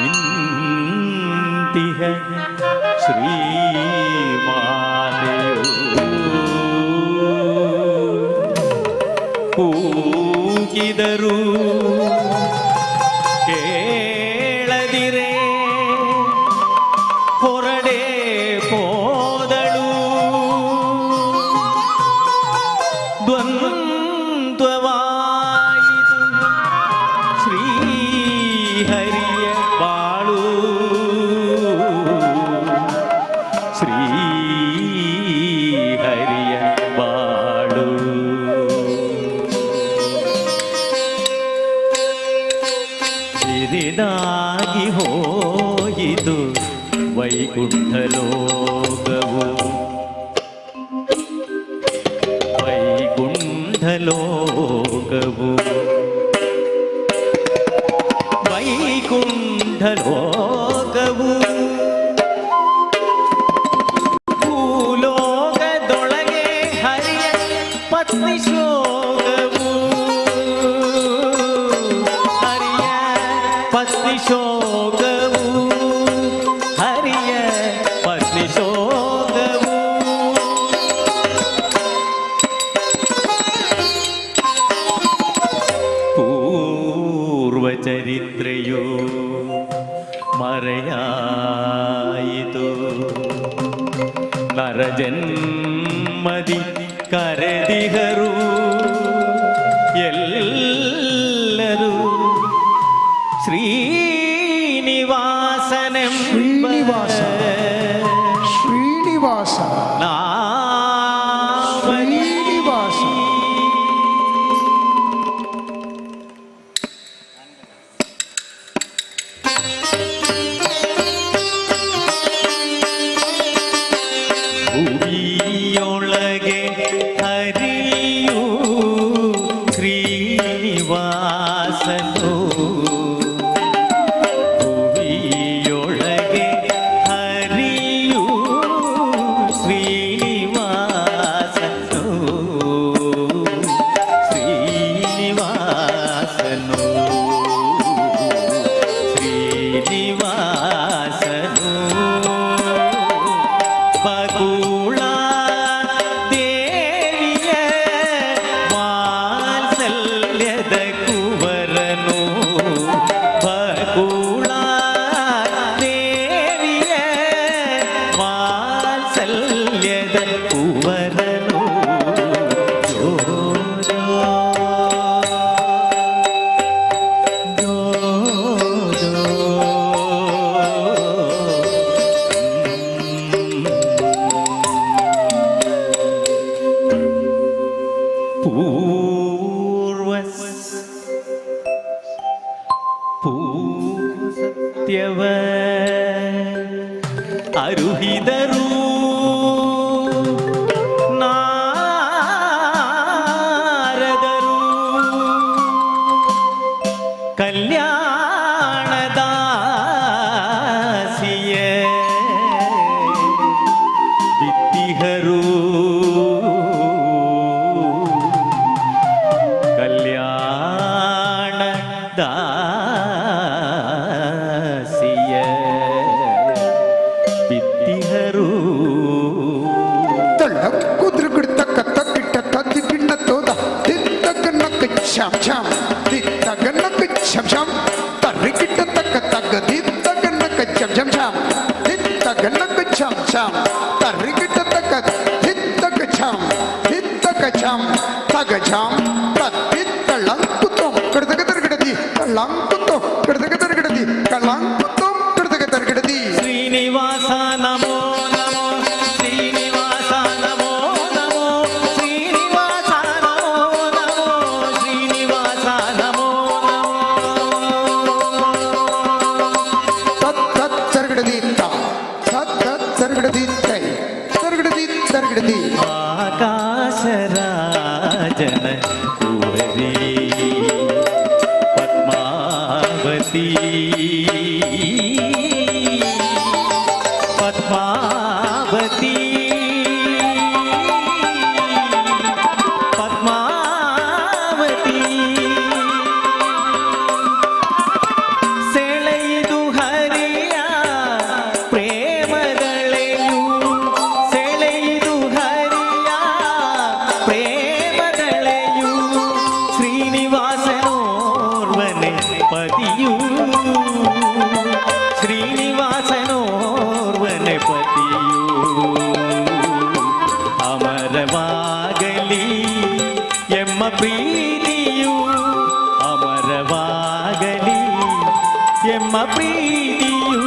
ನಿಂತಿಹ ಶ್ರೀಮಾತೆಯು ಕೂಗಿದರು ಕೇಳದಿರೇ ಹೊರಡೆ ಹೋದಳು. ದ್ವಂದ್ವವಾಯಿತು ಶ್ರೀಹರಿಯ ಬಾಳು, ಶ್ರೀಹರಿಯ ಬಾಳು. ವೈಕುಂಠಲೋಕವು ವೈಕುಂಠಲೋಕವು ಭೂಲೋಕದೊಳಗೆ ಹರಿಯ ಪತ್ನಿ ಶೋಕವು ಹರಿಯ ಪತ್ನಿ ಶೋಕವು ಹರಿಯ ಪತ್ನಿ ಶೋಕವು. ಪೂರ್ವಚರಿತ್ರೆಯು ಮರೆಯಾಯಿತು ನರಜನ್ಮದಿ ಕರೆದಿಹರು ಎಲ್ಲರೂ ಶ್ರೀನಿವಾಸನೆಂಬ ಶ್ರೀನಿವಾಸ ಶ್ರೀನಿವಾಸ ನಾಮದಿ ಶ್ರೀನಿವಾಸ. ಭುವಿಯೊಳಗೆ ಹರಿಯು ಶ್ರೀನಿವಾಸನು ಭುವಿಯೊಳಗೆ ಹರಿಯು ಶ್ರೀನಿವಾಸನು ಶ್ರೀನಿವಾಸನು ಶ್ರೀನಿವಾಸನು ಬಕುಳ ದೇವಿಯ ವಾತ್ಸಲ್ಯದ ಕುವರನು ಬಕುಳ ದೇವಿಯ ವಾತ್ಸಲ್ಯದ ಕುವರನು ಜೋ ಜೋ ಜೋ ಪೂರ್ವ ಪೂರ್ವ ಸತ್ಯವ ಅರುಹಿದರು ನಾರದರು ಕಲ್ಯಾಣದಾಸಿಯ ಬಿತ್ತಿಹರು ಕಲ್ಯಾಣದಾಸಿಯ ಬಿತ್ತಿಹರು ತಳ್ಳಕ್ಕುದ್ರುಗುಡ್ತಕ್ಕ ತಕ್ಕಿಟ್ಟ ತದ್ದಿಗಿಣ್ಣ ತೋದ ತಿತ್ತಗನಕ್ಕ ಛಂ ಛಂ ತಿತ್ತಗನಕ್ಕ ಛಂ ಛಂ ತರ್ರಿಗಿಟ್ಟ ತಕ್ಕ ತಗ್ಗ ದಿತ್ತಗನಕ್ಕ ಛಂ ಛಂ ಛಂ ತಿತ್ತಗನಕ್ಕ ಛಂ ಛಂ ತರ್ರಿಗಿಟ್ಟ ತಕ್ಕ ತಿತ್ತಕ ಛಂ ತಿತ್ತಕ ಛಂ ತಗ ಛಂ ತತ್ತಿತ್ತಳಂಕುತಂ ಕಡದಗ ತರ್ಗಿಡದಿ ಕಳಂಕುತಂ ಕಡದಗ ತರ್ಗಿಡದಿ ಕಳಂಕುತಂ ಕಡದಗ ತರ್ಗಿಡದಿ. ಶ್ರೀನಿವಾಸ ನಮೋ ನಮೋ ಶ್ರೀನಿವಾಸ ನಮೋ ನಮೋ ಶ್ರೀನಿವಾಸ ನಮೋ ನಮೋ ಶ್ರೀನಿವಾಸ ನಮೋ ನಮೋ. ತತ್ ತತ್ ತರ್ಗಿಡದಿ ತ ತತ್ ತತ್ ತರ್ಗಿಡದಿ ತೈ ತರ್ಗಿಡದಿ ತರ್ಗಿಡದಿ. ಆಕಾಶರಾಜನ ಕುವರಿ ಪದ್ಮಾವತಿ ಪದ್ಮಾವತಿ ಪದ್ಮಾವತಿ ಸೆಳೆಯಿದು ಹರಿಯ ಪ್ರೇಮದಳೆಯು ಸೆಳೆಯಿದು ಹರಿಯ ಪ್ರೇಮದಳೆಯು ಶ್ರೀನಿವಾಸನೋರ್ವನೆ ಪತಿಯು ಶ್ರೀನಿವಾಸನೋರ್ವನೆ ಪತಿಯು ಅಮರವಾಗಲಿ ಎಮ್ಮ ಪ್ರೀತಿಯು ಅಮರವಾಗಲಿ ಎಮ್ಮ ಪ್ರೀತಿಯು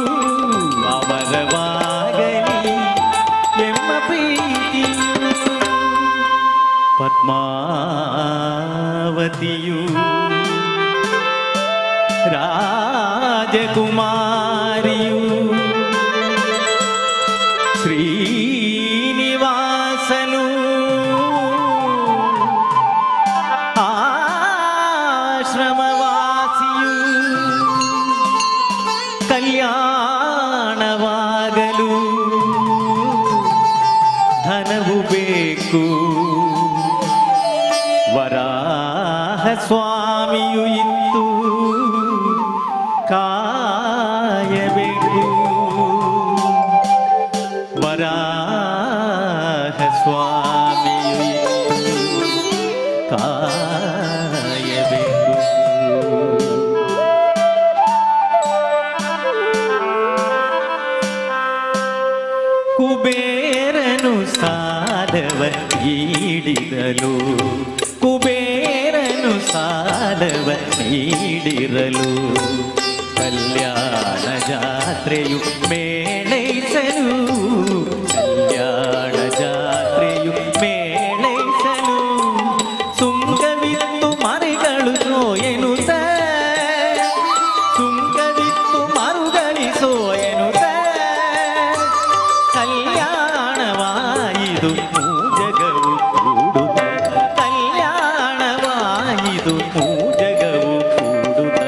ಅಮರವಾಗಲಿ ಎಮ್ಮ ಪ್ರೀತಿಯು ಪದ್ಮಾವತಿಯು ರಾಜಕುಮಾರಿಯು ಶ್ರೀನಿವಾಸನು ಕಾಯಬೇಕು. ವರಾಹ ಸ್ವಾಮಿಯು ಇತ್ತು ಕಾಯಬೇಕು. ವರಾಹ ಸ್ವಾಮಿಯು ಇತ್ತು ಕಾಯಬೇಕು. ಕುಬೇರನು ಸಾಲವ ನೀಡಿರಲು, ಕುಬೇರನು ಸಾಲವ ನೀಡಿರಲು, ಕಲ್ಯಾಣ ಜಾತ್ರೆಯು ಮೇಳೈಸಲು, ಕಲ್ಯಾಣ ಜಾತ್ರೆಯು ಮೇಳೈಸಲು, ಸುಂಕವಿತ್ತು ಮರಿಗಳು ಎನ್ನುತ್ತ, ಸುಂಕವಿತ್ತು ಮರುಗಳಿಸೋ ಎನ್ನುತ್ತ, ಕಲ್ಯಾಣವಾಯಿದು ಮೂಜಗವು ಕೂಡುತ್ತ, ಕಲ್ಯಾಣವಾಯಿದು ಮೂಜಗವು ಕೂಡುತ್ತ.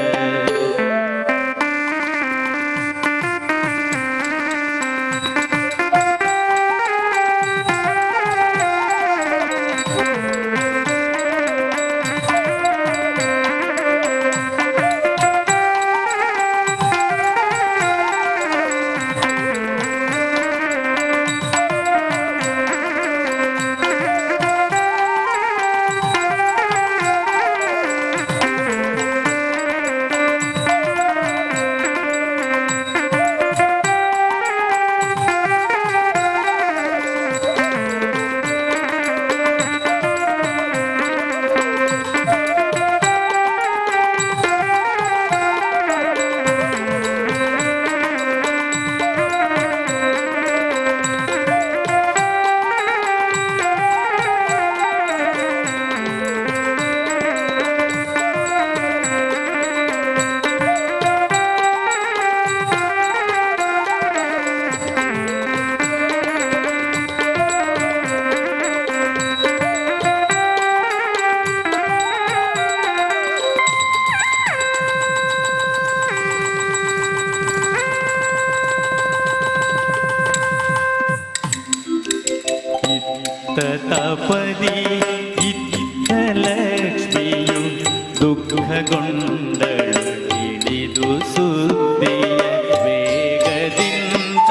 ತಪದಿ ಇತ್ತ ಲಕ್ಷ್ಮಿಯು ದುಃಖಗೊಂಡಳು ಹಿಡಿದು ಸುದ್ದಿಯ ವೇಗದಿಂದ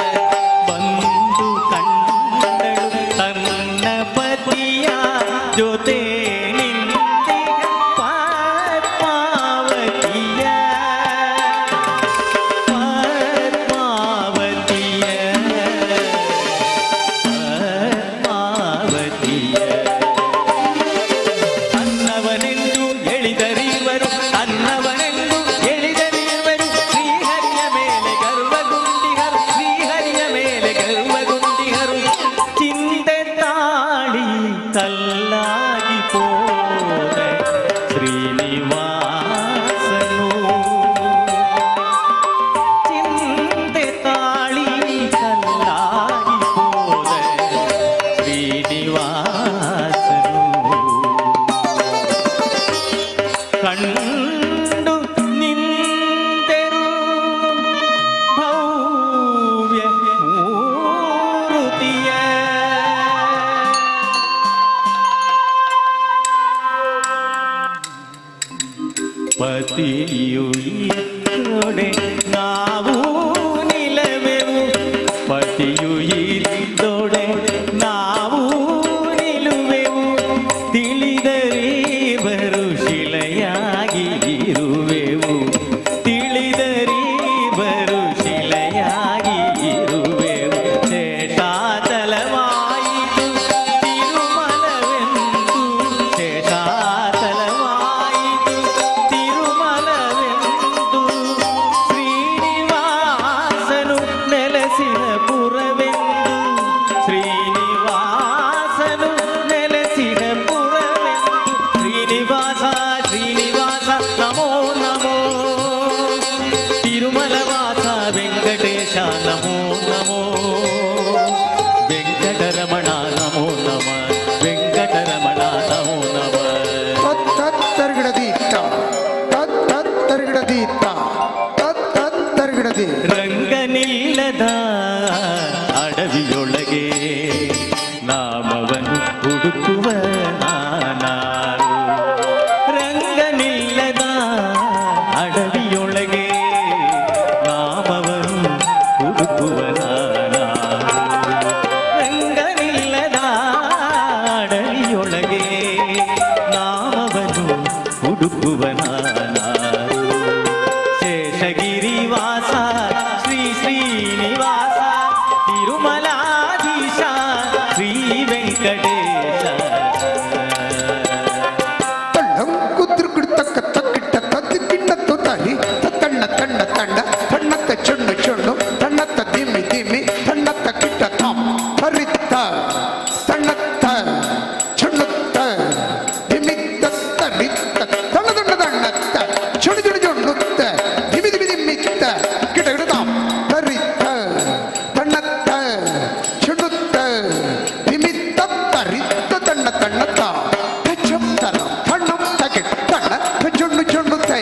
ಬಂದು ಕಂಡಳು ತನ್ನ ಪತಿಯ ಜೊತೆ ನಿಂತಿಹ ಪದ್ಮಾವತಿಯ, ಪದ್ಮಾವತಿಯ, ಪದ್ಮಾವತಿಯ. ತನ್ನವನೆಂದು ಎಳಿದರಿವರು, ತನ್ನವನೆಂದು ಎಳಿದರಿವರು, ಶ್ರೀಹರಿಯ ಮೇಲೆ ಗರ್ವಗುಂಡಿಹರು, ಶ್ರೀಹರಿಯ ಮೇಲೆ ಗರ್ವಗುಂಡಿಹರು, ಚಿಂತೆ ತಾಳಿ ಕಲ್ಲಾಗಿ ಪೋದ ಶ್ರೀನಿವಾಸನು, ಚಿಂತೆ ತಾಳಿ ಕಲ್ಲಾಗಿ ಪೋದ ಶ್ರೀನಿವಾಸನು. ಕಂಡು ನಿಂತೆರು ಭವ್ಯ ಮೂರುತಿಯ, ಪತಿಯು ಇದ್ದೊಡೆ ನಾವು ನಿಲುವೆವು, ಪತಿಯು ಇದ್ದೊಡೆ ನಾವು ನಿಲುವೆವು, ತಿಳಿದರೀವರು ಶಿಲೆಯಾಗಿ ಇರುವೆವು, ತಿಳಿದರೀವರು ಶಿಲೆಯಾಗಿ ಇರುವೆವು. ಶೇಷಾಚಲವಾಯಿತು ತಿರುಮಲವೆಂದು, ಶೇಷಾಚಲವಾಯಿತು ತಿರುಮಲವೆಂದು, ಶ್ರೀನಿವಾಸನ ಹುಡುಕುವ ನಾನಾರು. ರಂಗನಿಲ್ಲದ ಅಡವಿಯೊಳಗೆ ನಾಮವನ್ನು ಹುಡುಕುವ ನಾನಾರು. ರಂಗನಿಲ್ಲದ ಅಡವಿಯೊಳಗೆ ನಾಮವನ್ನು ಹುಡುಕುವ ನಾನಾರು. ಶೇಷಗಿರಿವಾಸ ಶ್ರೀ ಶ್ರೀನಿವಾಸ ತಿರುಮಲಾಧೀಶ ಶ್ರೀ ವೆಂಕಟೇಶ. ತಣ್ಣಂಕುದ್ರುಗುಡ್ ತಕ್ಕ ತಕ್ಕಿಟ್ಟ ತದ್ದಿಕ್ಕಿಟ್ಟ ತೋತಾರಿ ತಣ್ಣ ತಣ್ಣ ತಣ್ಣ ತಣ್ಣತ್ತ ಚುಣ್ಣು ಚುಣ್ಣು ತಣ್ಣತ್ತ ದಿಮ್ಮಿ ದಿಮ್ಮಿ ತಣ್ಣತ್ತ ಕಿಟ್ಟ ತಂ ಹರಿತ್ತ ತಣ್ಣತ್ತ ಚುಣ್ಣುತ್ತ ದಿಮಿತ್ತ ತರಿತ್ತ ತಣ್ಣ ತಣ್ಣ ತಣ್ಣತ್ತ ಚುಣು ಚುಣು ಚುಣ್ಣುತ್ತ ದಿಮಿ ದಿಮಿ ದಿಮ್ಮಿತ್ತ ಕಿಟ ಕಿಟ ತಾಂ ತರಿತ್ತ ತಣ್ಣತ್ತ ಚುಣ್ಣುತ್ತ ದಿಮಿತ್ತ ತರಿತ್ತ ತಣ್ಣ ತಣ್ಣತ್ತ ತಚ್ಚಂ ತರಂ ತಣ್ಣಂ ತಗಿಟ್ ತಣ್ಣ ಚುಣ್ಣು ಚುಣ್ಣು ತೈ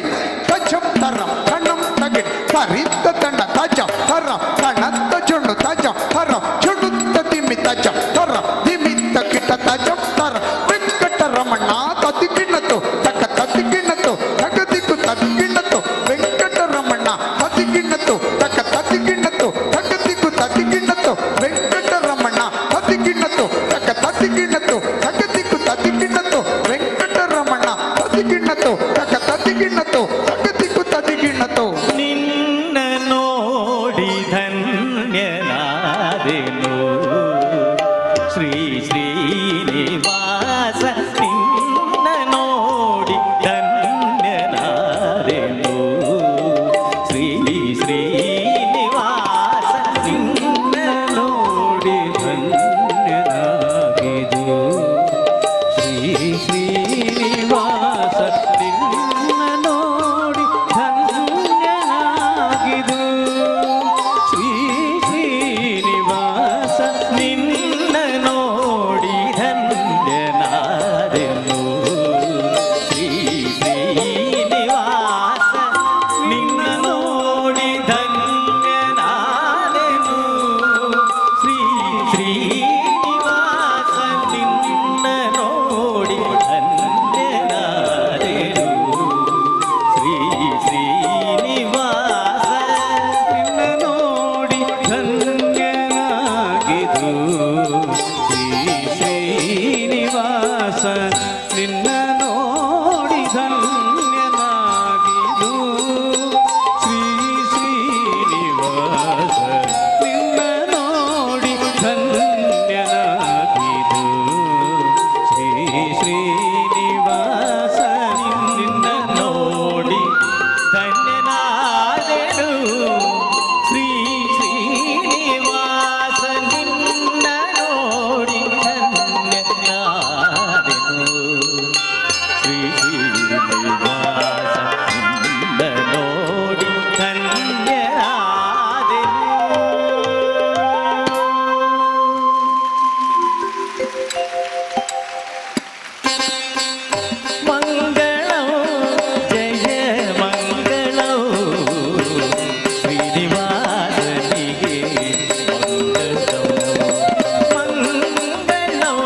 ತಚ್ಚಂ ತರಂ ತಣ್ಣಂ ತಗಿಟ್ ತರಿತ್ತ ತಣ್ಣ ತಜ ತರಂ ತಣ್ಣತ್ತ ಚುಣ್ಣು ತಜ ತರಂ ಚುಣ್ಣುತ್ತ ದಿಮ್ಮಿ ತಜ ತರಂ ದಿಮಿತ್ತ ಕಿಟ ತಜಂ ತರಂ ವೆಂಕಟರಮಣ ತದಿಗಿಣ್ಣತು ತಕ್ಕ ತದಿಗಿಣ್ಣತು ತಗದಿಕ್ಕು ತದಿಗಿಣ್ಣತು ವೆಂಕಟರಮಣ ತದಿಗಿಣ್ಣತು ತಕ್ಕ ತದಿಗಿಣ್ಣತು ತಗದಿಕ್ಕು ತದಿಗಿಣ್ಣತು ವೆಂಕಟರಮಣ ತದಿಗಿಣ್ಣತು ತಕ್ಕ ತದಿಗಿಣ್ಣತು ತಗದಿಕ್ಕು ತದಿಗಿಣ್ಣತು ವೆಂಕಟರಮಣ ತದಿಗಿಣ್ಣತು ತಕ್ಕ ತದಿಗಿಣ್ಣತು ತಗದಿಕ್ಕು ತದಿಗಿಣ್ಣತು. ನಿನ್ನ ನೋಡಿ ಧನ್ಯನಾದೆನು ಶ್ರೀ ಶ್ರೀನಿವಾಸ. ನಿನ್ನ ನೋಡಿ ಧನ್ಯನಾದೆನು ಶ್ರೀ ಶ್ರೀನಿವಾಸ. ನಿನ್ನ ನೋಡಿ ಧನ್ಯನಾಗಿದು ಶ್ರೀ ಶ್ರೀನಿವಾಸ. ನಿನ್ನ ನೋಡಿ ಧನ್ಯನಾಗಿದು ಶ್ರೀ ಶ್ರೀನಿವಾಸ. ನಿನ್ನ ನೋಡಿ ಧನ್ಯನಾದೆನು ಶ್ರೀ ಶ್ರೀನಿವಾಸ. ನಿನ್ನ ನೋಡಿ ಧನ್ಯನಾದೆನು ಶ್ರೀ ಶ್ರೀನಿವಾಸ. ನಿನ್ನ ನೋಡಿ ಧನ್ಯನಾದೆನು ಶ್ರೀ ಶ್ರೀನಿವಾಸ. ನಿನ್ನ ನೋಡಿ ಧನ್ಯನಾಗಿದು ಶ್ರೀ ಶ್ರೀನಿವಾಸ. ನಿನ್ನ ನೋಡಿ ಧನ್ಯನಾಗಿದು ಶ್ರೀ ಶ್ರೀನಿವಾಸ. ನಿನ್ನ ನೋಡಿ ಧನ್ಯನಾಗಿದು ಶ್ರೀ ಶ್ರೀನಿವಾಸ. ನಿನ್ನ ನೋಡಿ ಧನ್ಯನಾದೆನು ಶ್ರೀ ಶ್ರೀನಿವಾಸ. ನಿನ್ನ ನೋಡಿ ಧನ್ಯನಾದೆನು ಶ್ರೀ ಶ್ರೀನಿವಾಸ. ನಿನ್ನ ನೋಡಿ ಧನ್ಯನಾದೆನು. ಮಂಗಳಂ ಜಯ ಮಂಗಳಂ ಶ್ರೀನಿವಾಸನಿಗೆ ಮಂಗಳಂ. ಮಂಗಳಂ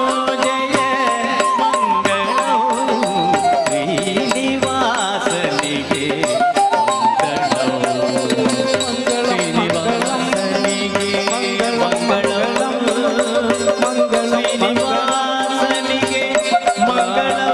ಜಯ ಮಂಗಳಂ ಶ್ರೀನಿವಾಸನಿಗೆ ಮಂಗಳಂ. ಶ್ರೀನಿವಾಸನಿಗೆ ಮಂಗಳಂ. ಶ್ರೀನಿವಾಸನಿಗೆ ಮಂಗಳಂ.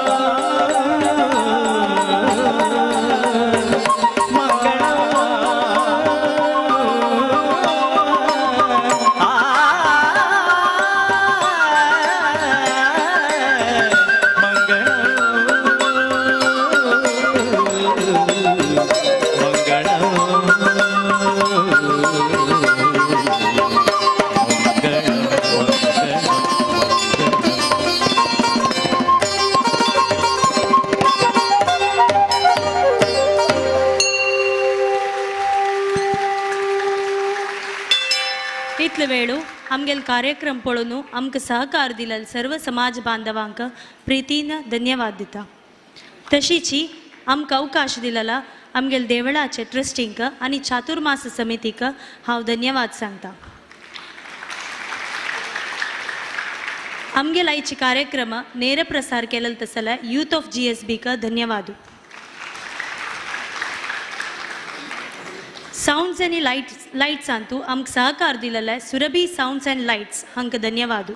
इतले वेळू आमगेल कार्यक्रम पळोवन आमकां सहकार दिलेल सर्व समाज बांधवांक प्रितीन धन्यवाद दिता. तशीची आमकां अवकाश दिलेला आमगेल देवळाचे ट्रस्टींक आनी चातुर्मास समितीक हांव धन्यवाद सांगता. आमगेल आयचे कार्यक्रम ನೇರ प्रसार केलेल तसला यूथ ऑफ GSB का धन्यवाद. साउंड्स आनी लायट्सांतू आमकां सहकार दिलेले सुरभी साउंड्स अँड लायट्स हांकां धन्यवाद.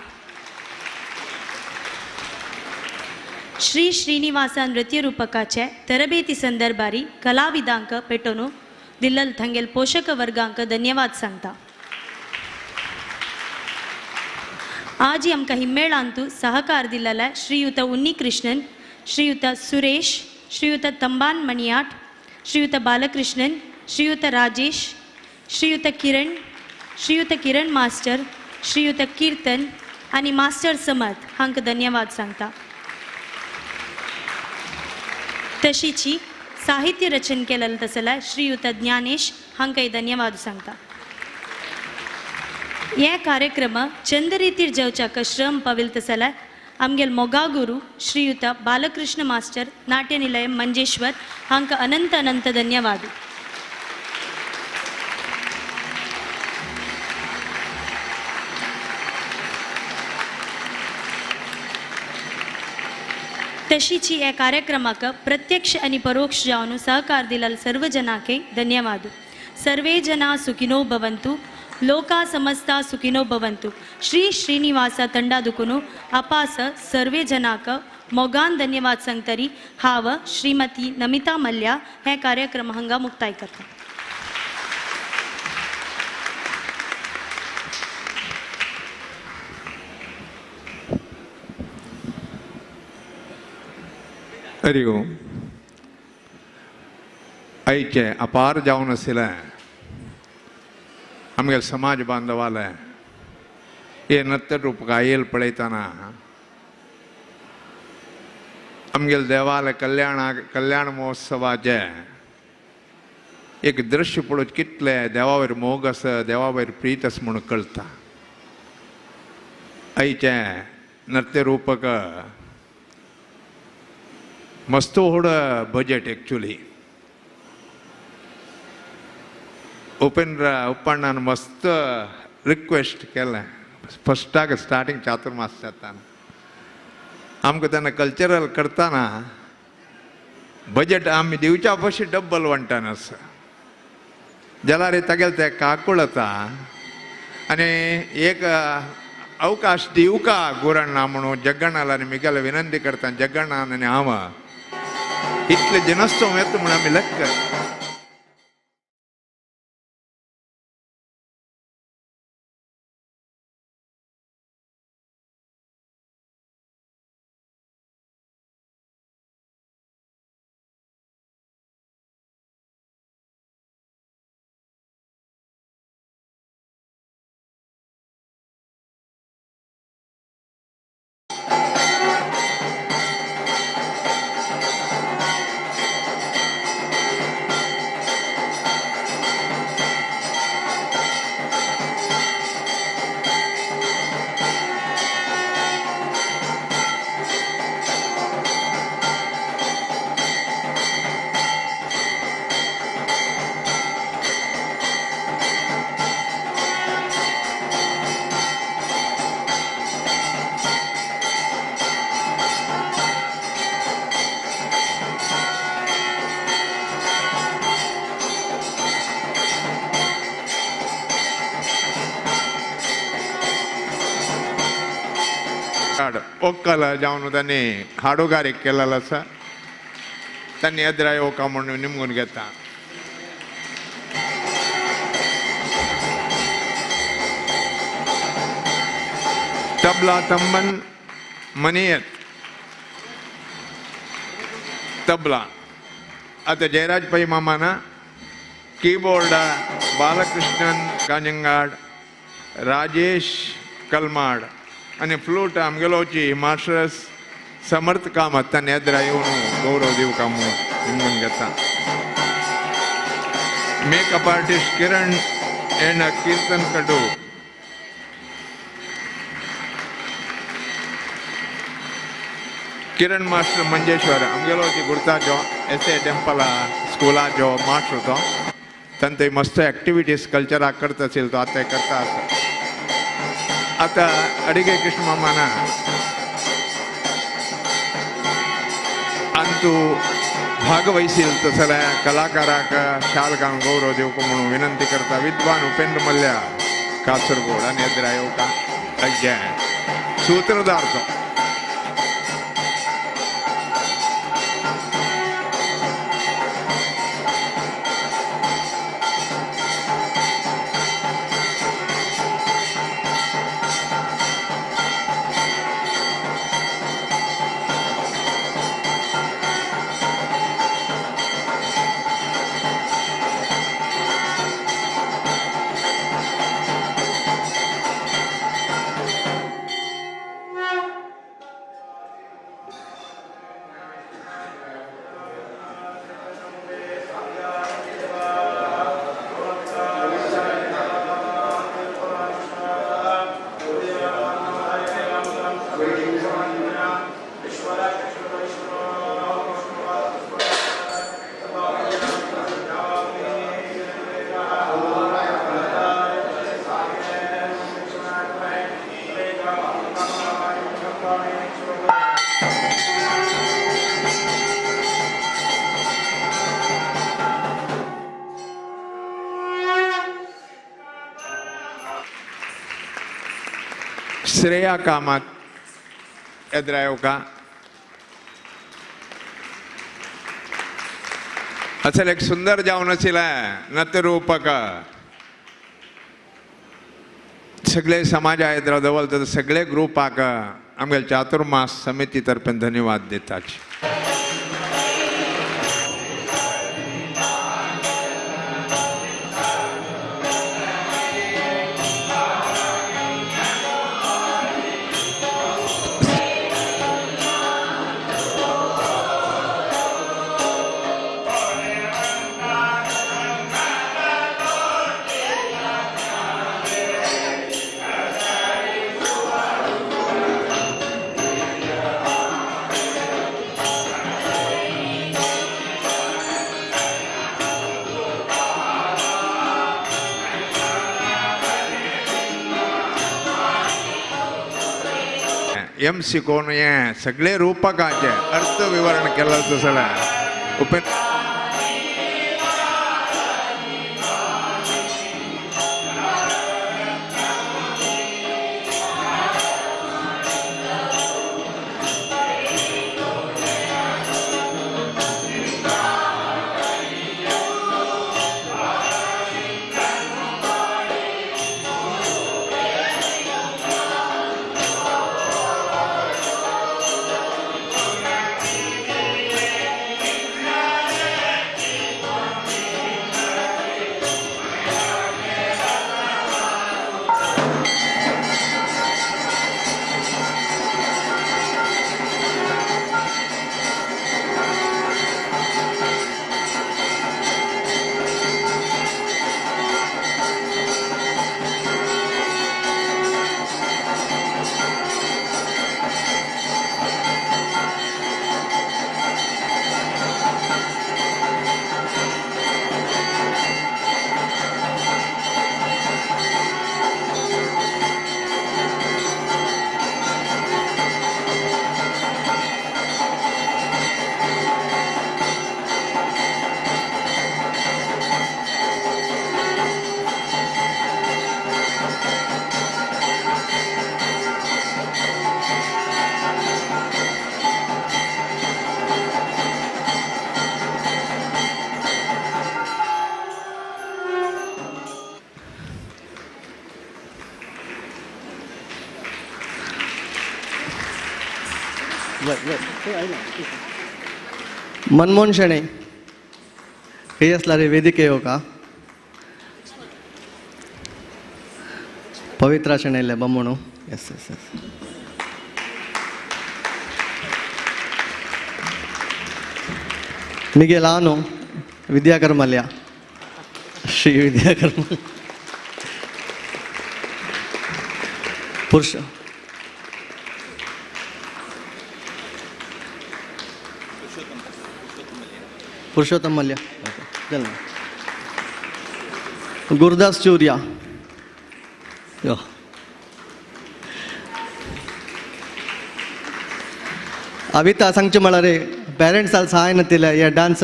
श्री श्रीनिवासा नृत्य रूपकाचे तरबेती संदर्भारी कलाविदांक पेटोवन दिल्लल थंगेल पोषक वर्गांक धन्यवाद सांगता. आज आमकां हिम्मेळांतू सहकार दिल्लेले श्रीयुत उन्नीकृष्णन, श्रीयुत सुरेश, श्रीयुत तंबान मणियाट, श्रीयुत बालकृष्णन, श्रीयुत राजेश, श्रीयुत किरण, श्रीयुत किरण मास्टर, श्रीयुत कीर्तन आनी मास्टर समर्थ हांकां धन्यवाद सांगता. तशीची साहित्य रचन केलें तसल्यार श्रीयुत ज्ञानेश हांकांय धन्यवाद सांगता. हे कार्यक्रम चंद रितीर जेवच्याक श्रम पाविल तसल्यार आमगेल मोगागुरू श्रीयुत बालकृष्ण मास्टर नाट्य निलय मंजेश्वर हांकां अनंत अनंत धन्यवाद. तशीची या कार्यक्रमाक प्रत्यक्ष आणि परोक्ष जावन सहकार दिलेल सर्व जनाके धन्यवाद. सर्वे जना सुखिनो भवन्तु, लोका समस्ता सुखिनो भवन्तु. श्री श्रीनिवास ತಂಡಾದುಕುನು ಅಪಾಸ ಸರ್ವೇ ಜನಾಕ ಮೊಗಾನ್ धन्यवाद सांगतरी हाव श्रीमती नमिता मल्ल्या हे कार्यक्रम हांगा मुक्ताय करता. हरी ओम. आयचे अपार जावन आशिल्लें आमगेले समाज बांधवाले हे नृत्य रूपक आयल पळयतना आमगेले देवाले कल्याण महोत्सवाचे एक दृश्य पळोवन कितले देवा वयर मोग आसा, देवा वयर प्रीत आसा म्हूण कळटा. आयचें नृत्य रूपक मस्त व्हड बजेट एक्चुअली. उपेंद्र उपण्णान मस्त रिक्वेस्ट केलें फस्टाक स्टार्टींग चातुर्मास जाताना आमकां तेन्ना कल्चरल करतना बजेट आमी दिवच्या पशी डब्बल वणटान आसा जाल्यार तागेले ते काकूळ येता आनी एक अवकाश दिवका गुरण्णा म्हणून जग्गणाला आनी मिगेले विनंती करता जग्गणान आनी हांव इतले जनस्तोम येता म्हूण आमी लेख. ಒಕ್ಕಲ जावन तांणी हाडुगारीक केलेलो आसा तांणी एदरा येवका म्हणून निमगून घेता. तबला तंबन मनियत तबला आतां जयराज पै मामाना कीबोर्ड बालकृष्णन कांजंगाड राजेश कलमाड आनी फ्लूट आमगेलोची मास्टर्स समर्थ कामत तांणी एदरा येवन गौरव दिवका म्हणून निमगून घेता. Makeup artist Kiran and Kirtan Kadu. Kiran master Manjeshwar आमगेलोची गुर्ताचो एस ए टेंपला स्कुलाचो मास्टर तो तांचे मस्त एक्टिविटीज कल्चराक करता आशिल्लो तो आतां करता आसा. आतां अडिगे कृष्ण मामाना हातू भागवहिसिल तसल्या कलाकाराक शाल घालून गौरव दिवंक म्हणून विनंती करता. विद्वान उपेंद्र मल्ल्या कासरगोड आनी एदरा येवका सूत्रधार तो. श्रेया कामत एदरा येवका. असल एक सुंदर जावन आशिल्लें नृत्यरूपक सगळे समाजा एदरा दवरता सगळे ग्रुपाक आमगे चातुर्मास समिती तर्फेन धन्यवाद दितात. एम सी कोण हे सगळे रूपकाचे अर्थ विवरण केलं तसं उपेंद्र मनमोहन शेणै हे असला रे वेदिके येवका पवित्रा शेणैले बम्मणू. Yes yes yes. Miguel Anu Vidyakar Mallya Shri Vidyakar Mallya Purusha Purushottam Mallya Gurudas Churya yo Avita सांगचें म्हळ्यार पेरंट्साल सहाय नातिल्ले हे डांस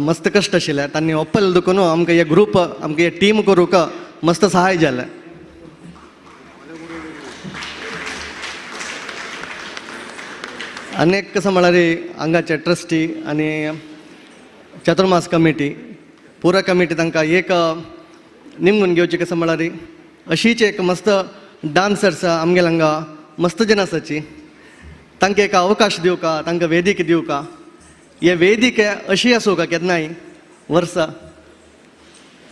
मस्त कश्ट आशिल्ले तांणी ओप्पल देखून आमकां हे ग्रूप आमकां हे टीम करूंक मस्त सहाय जालें. आनी एक कसं म्हळ्यार हांगाचे ट्रस्टी आनी चातुर्मास कमिटी पुरा कमिटी तांकां एक निमगून घेवची कसं म्हळ्यार अशीच एक मस्त डांसर्स आमगेले हांगा मस्त जन आसाची तांकां एक अवकाश दिवका तांकां वेदिका दिवका हे वेदिके अशी आसूं का केन्नाय वर्सा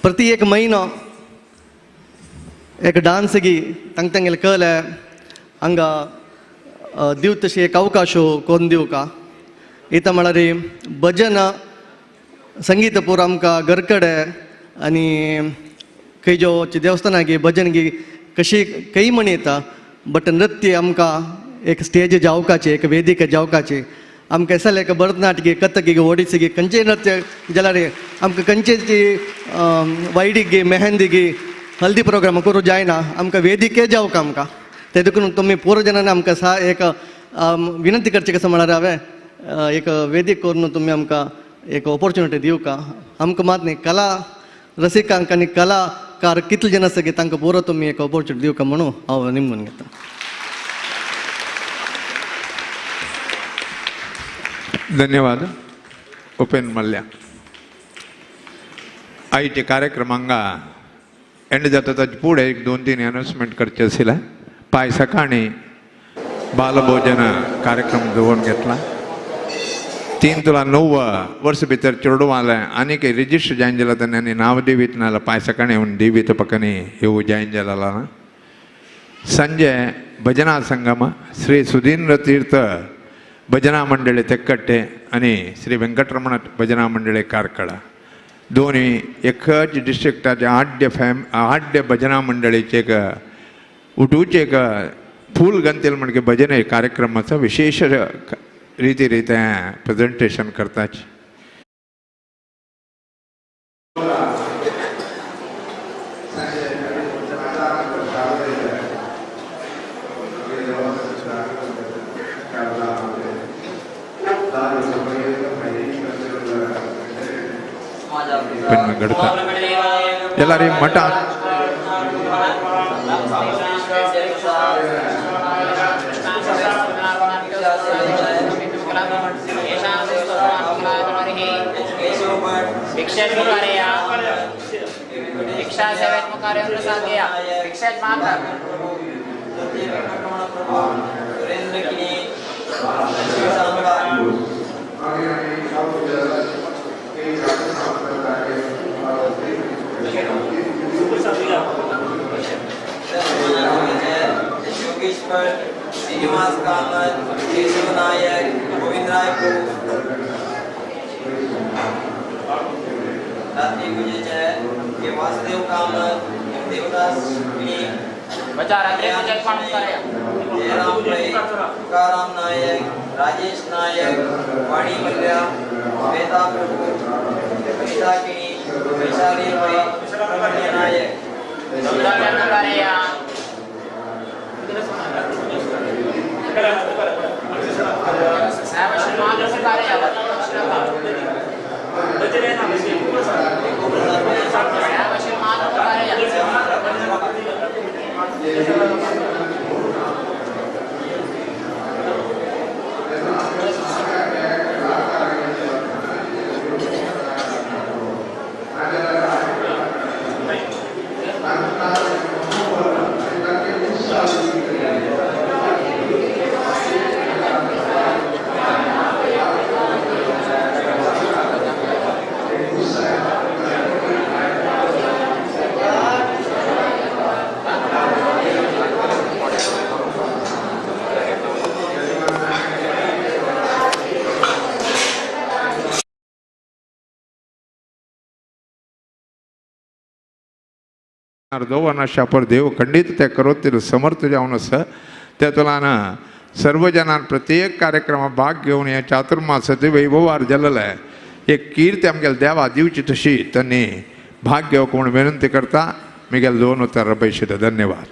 प्रति एक म्हयनो एक डांस गी तांकां तांगेले कले हांगा दिव तशी एक अवकाश करून दिवका. इतां म्हळ्यार भजन संगीत पुरो आमकां घरकडे आनी खंय ज्यो देवस्थानां गी भजन गी कशी खंय म्हण येता बट नृत्य आमकां एक स्टेज जावकाची एक वेदिका जावकाची आमकां अशें एक भरतनाट्य गी कथक गी ओडिसी गी खंयचेय नृत्य जाल्यार आमकां खंयचेच वायडी गी मेहंदी गी हल्दी प्रोग्राम करूं जायना आमकां वेदिके जावका आमकां ते देखून तुमी पुरो जणांनी आमकां सा एक विनंती करची कसं म्हळ्यार हांवें एक वेदीक करून तुमी आमकां एक ऑपॉर्च्युनिटी दिवका. आमकां मात न्ही कला रसिकांक आनी कलाकार कितले जण आसा की तांकां पुरो तुमी एक ऑपॉर्च्युनिटी दिवका म्हणून हांव निमगून घेता. धन्यवाद उपेन मल्ल्या. आयचे कार्यक्रमांगा एंड जाता ताचे फुडें एक 2-3 अनाउन्समेंट करचे आशिल्लें. पाय सकाळी बालभोजन कार्यक्रम दवरून घेतला. 3 तुला 9 वर्स भितर चेडवां आनीक रिजिस्टर जॉयन जाला तेन्ना नांव दिवीत ना जाल्यार पाय सकाळी येवन दिवीत पकनी येवू जॉयन जाला ना. संजय भजना संगम श्री सुधींद्र तीर्थ भजना मंडळी तेक्कट्टे आनी श्री वेंकटरमण भजना मंडळी कार्कळा दोनूय एकच डिस्ट्रिक्टाचे आड्य भजना मंडळीचे एक उठूचे एक फूल गंतील म्हणजे भजन कार्यक्रमाचा विशेष रीती रीते प्रेझेंटेशन करतात. घडता ಎಲ್ಲರೂ ಮಠ योगेश्वर श्रीनिवास कामत केशव नायक गोविंद राय रात्रि के वासुदेव कामत देवदास जयराम तुकाराम नायक राजेश नायक वाणी मल्या श्वेता प्रभु कविता किणी वैशाली सुब्रमण्य नायक दोवनाशापर देव खंडित ते करोतील समर्थ जावन आसा त्या तुलान सर्व जनान प्रत्येक कार्यक्रमा भाग घेवन हे चातुर्मासाचे वैभवार जाल्लें एक कीर्ती आमगेले देवा दिवची तशी त्यांनी भाग घेवंक म्हूण विनंती करता. मिगेल दोन उतर पैशे. धन्यवाद.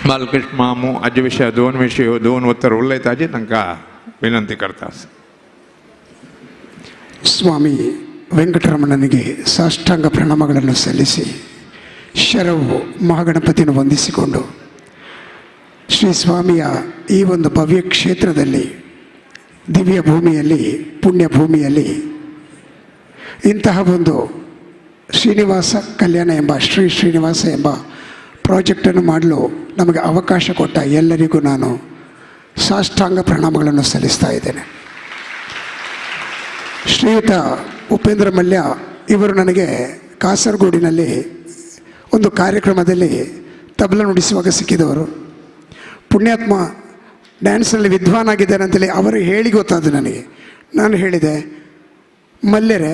बालकृष्ण मामू हाजे विशय दोन विशय दोन उत्तर उलयताची तांकां विनंती करता. ಸ್ವಾಮಿ ವೆಂಕಟರಮಣನಿಗೆ ಸಾಷ್ಟಾಂಗ ಪ್ರಣಾಮಗಳನ್ನು ಸಲ್ಲಿಸಿ ಶರವು ಮಹಾಗಣಪತಿಯನ್ನು ವಂದಿಸಿಕೊಂಡು ಶ್ರೀ ಸ್ವಾಮಿಯ ಈ ಒಂದು ಭವ್ಯ ಕ್ಷೇತ್ರದಲ್ಲಿ, ದಿವ್ಯ ಭೂಮಿಯಲ್ಲಿ, ಪುಣ್ಯ ಭೂಮಿಯಲ್ಲಿ ಇಂತಹ ಒಂದು ಶ್ರೀನಿವಾಸ ಕಲ್ಯಾಣ ಎಂಬ ಶ್ರೀ ಶ್ರೀನಿವಾಸ ಎಂಬ ಪ್ರಾಜೆಕ್ಟನ್ನು ಮಾಡಲು ನಮಗೆ ಅವಕಾಶ ಕೊಟ್ಟ ಎಲ್ಲರಿಗೂ ನಾನು ಸಾಷ್ಟಾಂಗ ಪ್ರಣಾಮಗಳನ್ನು ಸಲ್ಲಿಸ್ತಾ ಇದ್ದೇನೆ. ಶ್ರೀಯುತ ಉಪೇಂದ್ರ ಮಲ್ಯ ಇವರು ನನಗೆ ಕಾಸರಗೋಡಿನಲ್ಲಿ ಒಂದು ಕಾರ್ಯಕ್ರಮದಲ್ಲಿ ತಬಲ ನುಡಿಸುವಾಗ ಸಿಕ್ಕಿದವರು. ಪುಣ್ಯಾತ್ಮ ಡ್ಯಾನ್ಸ್ನಲ್ಲಿ ವಿದ್ವಾನ್ ಆಗಿದ್ದಾರೆ ಅಂತೇಳಿ ಅವರು ಹೇಳಿ ಗೊತ್ತಾದ ನನಗೆ. ನಾನು ಹೇಳಿದೆ, ಮಲ್ಯರೇ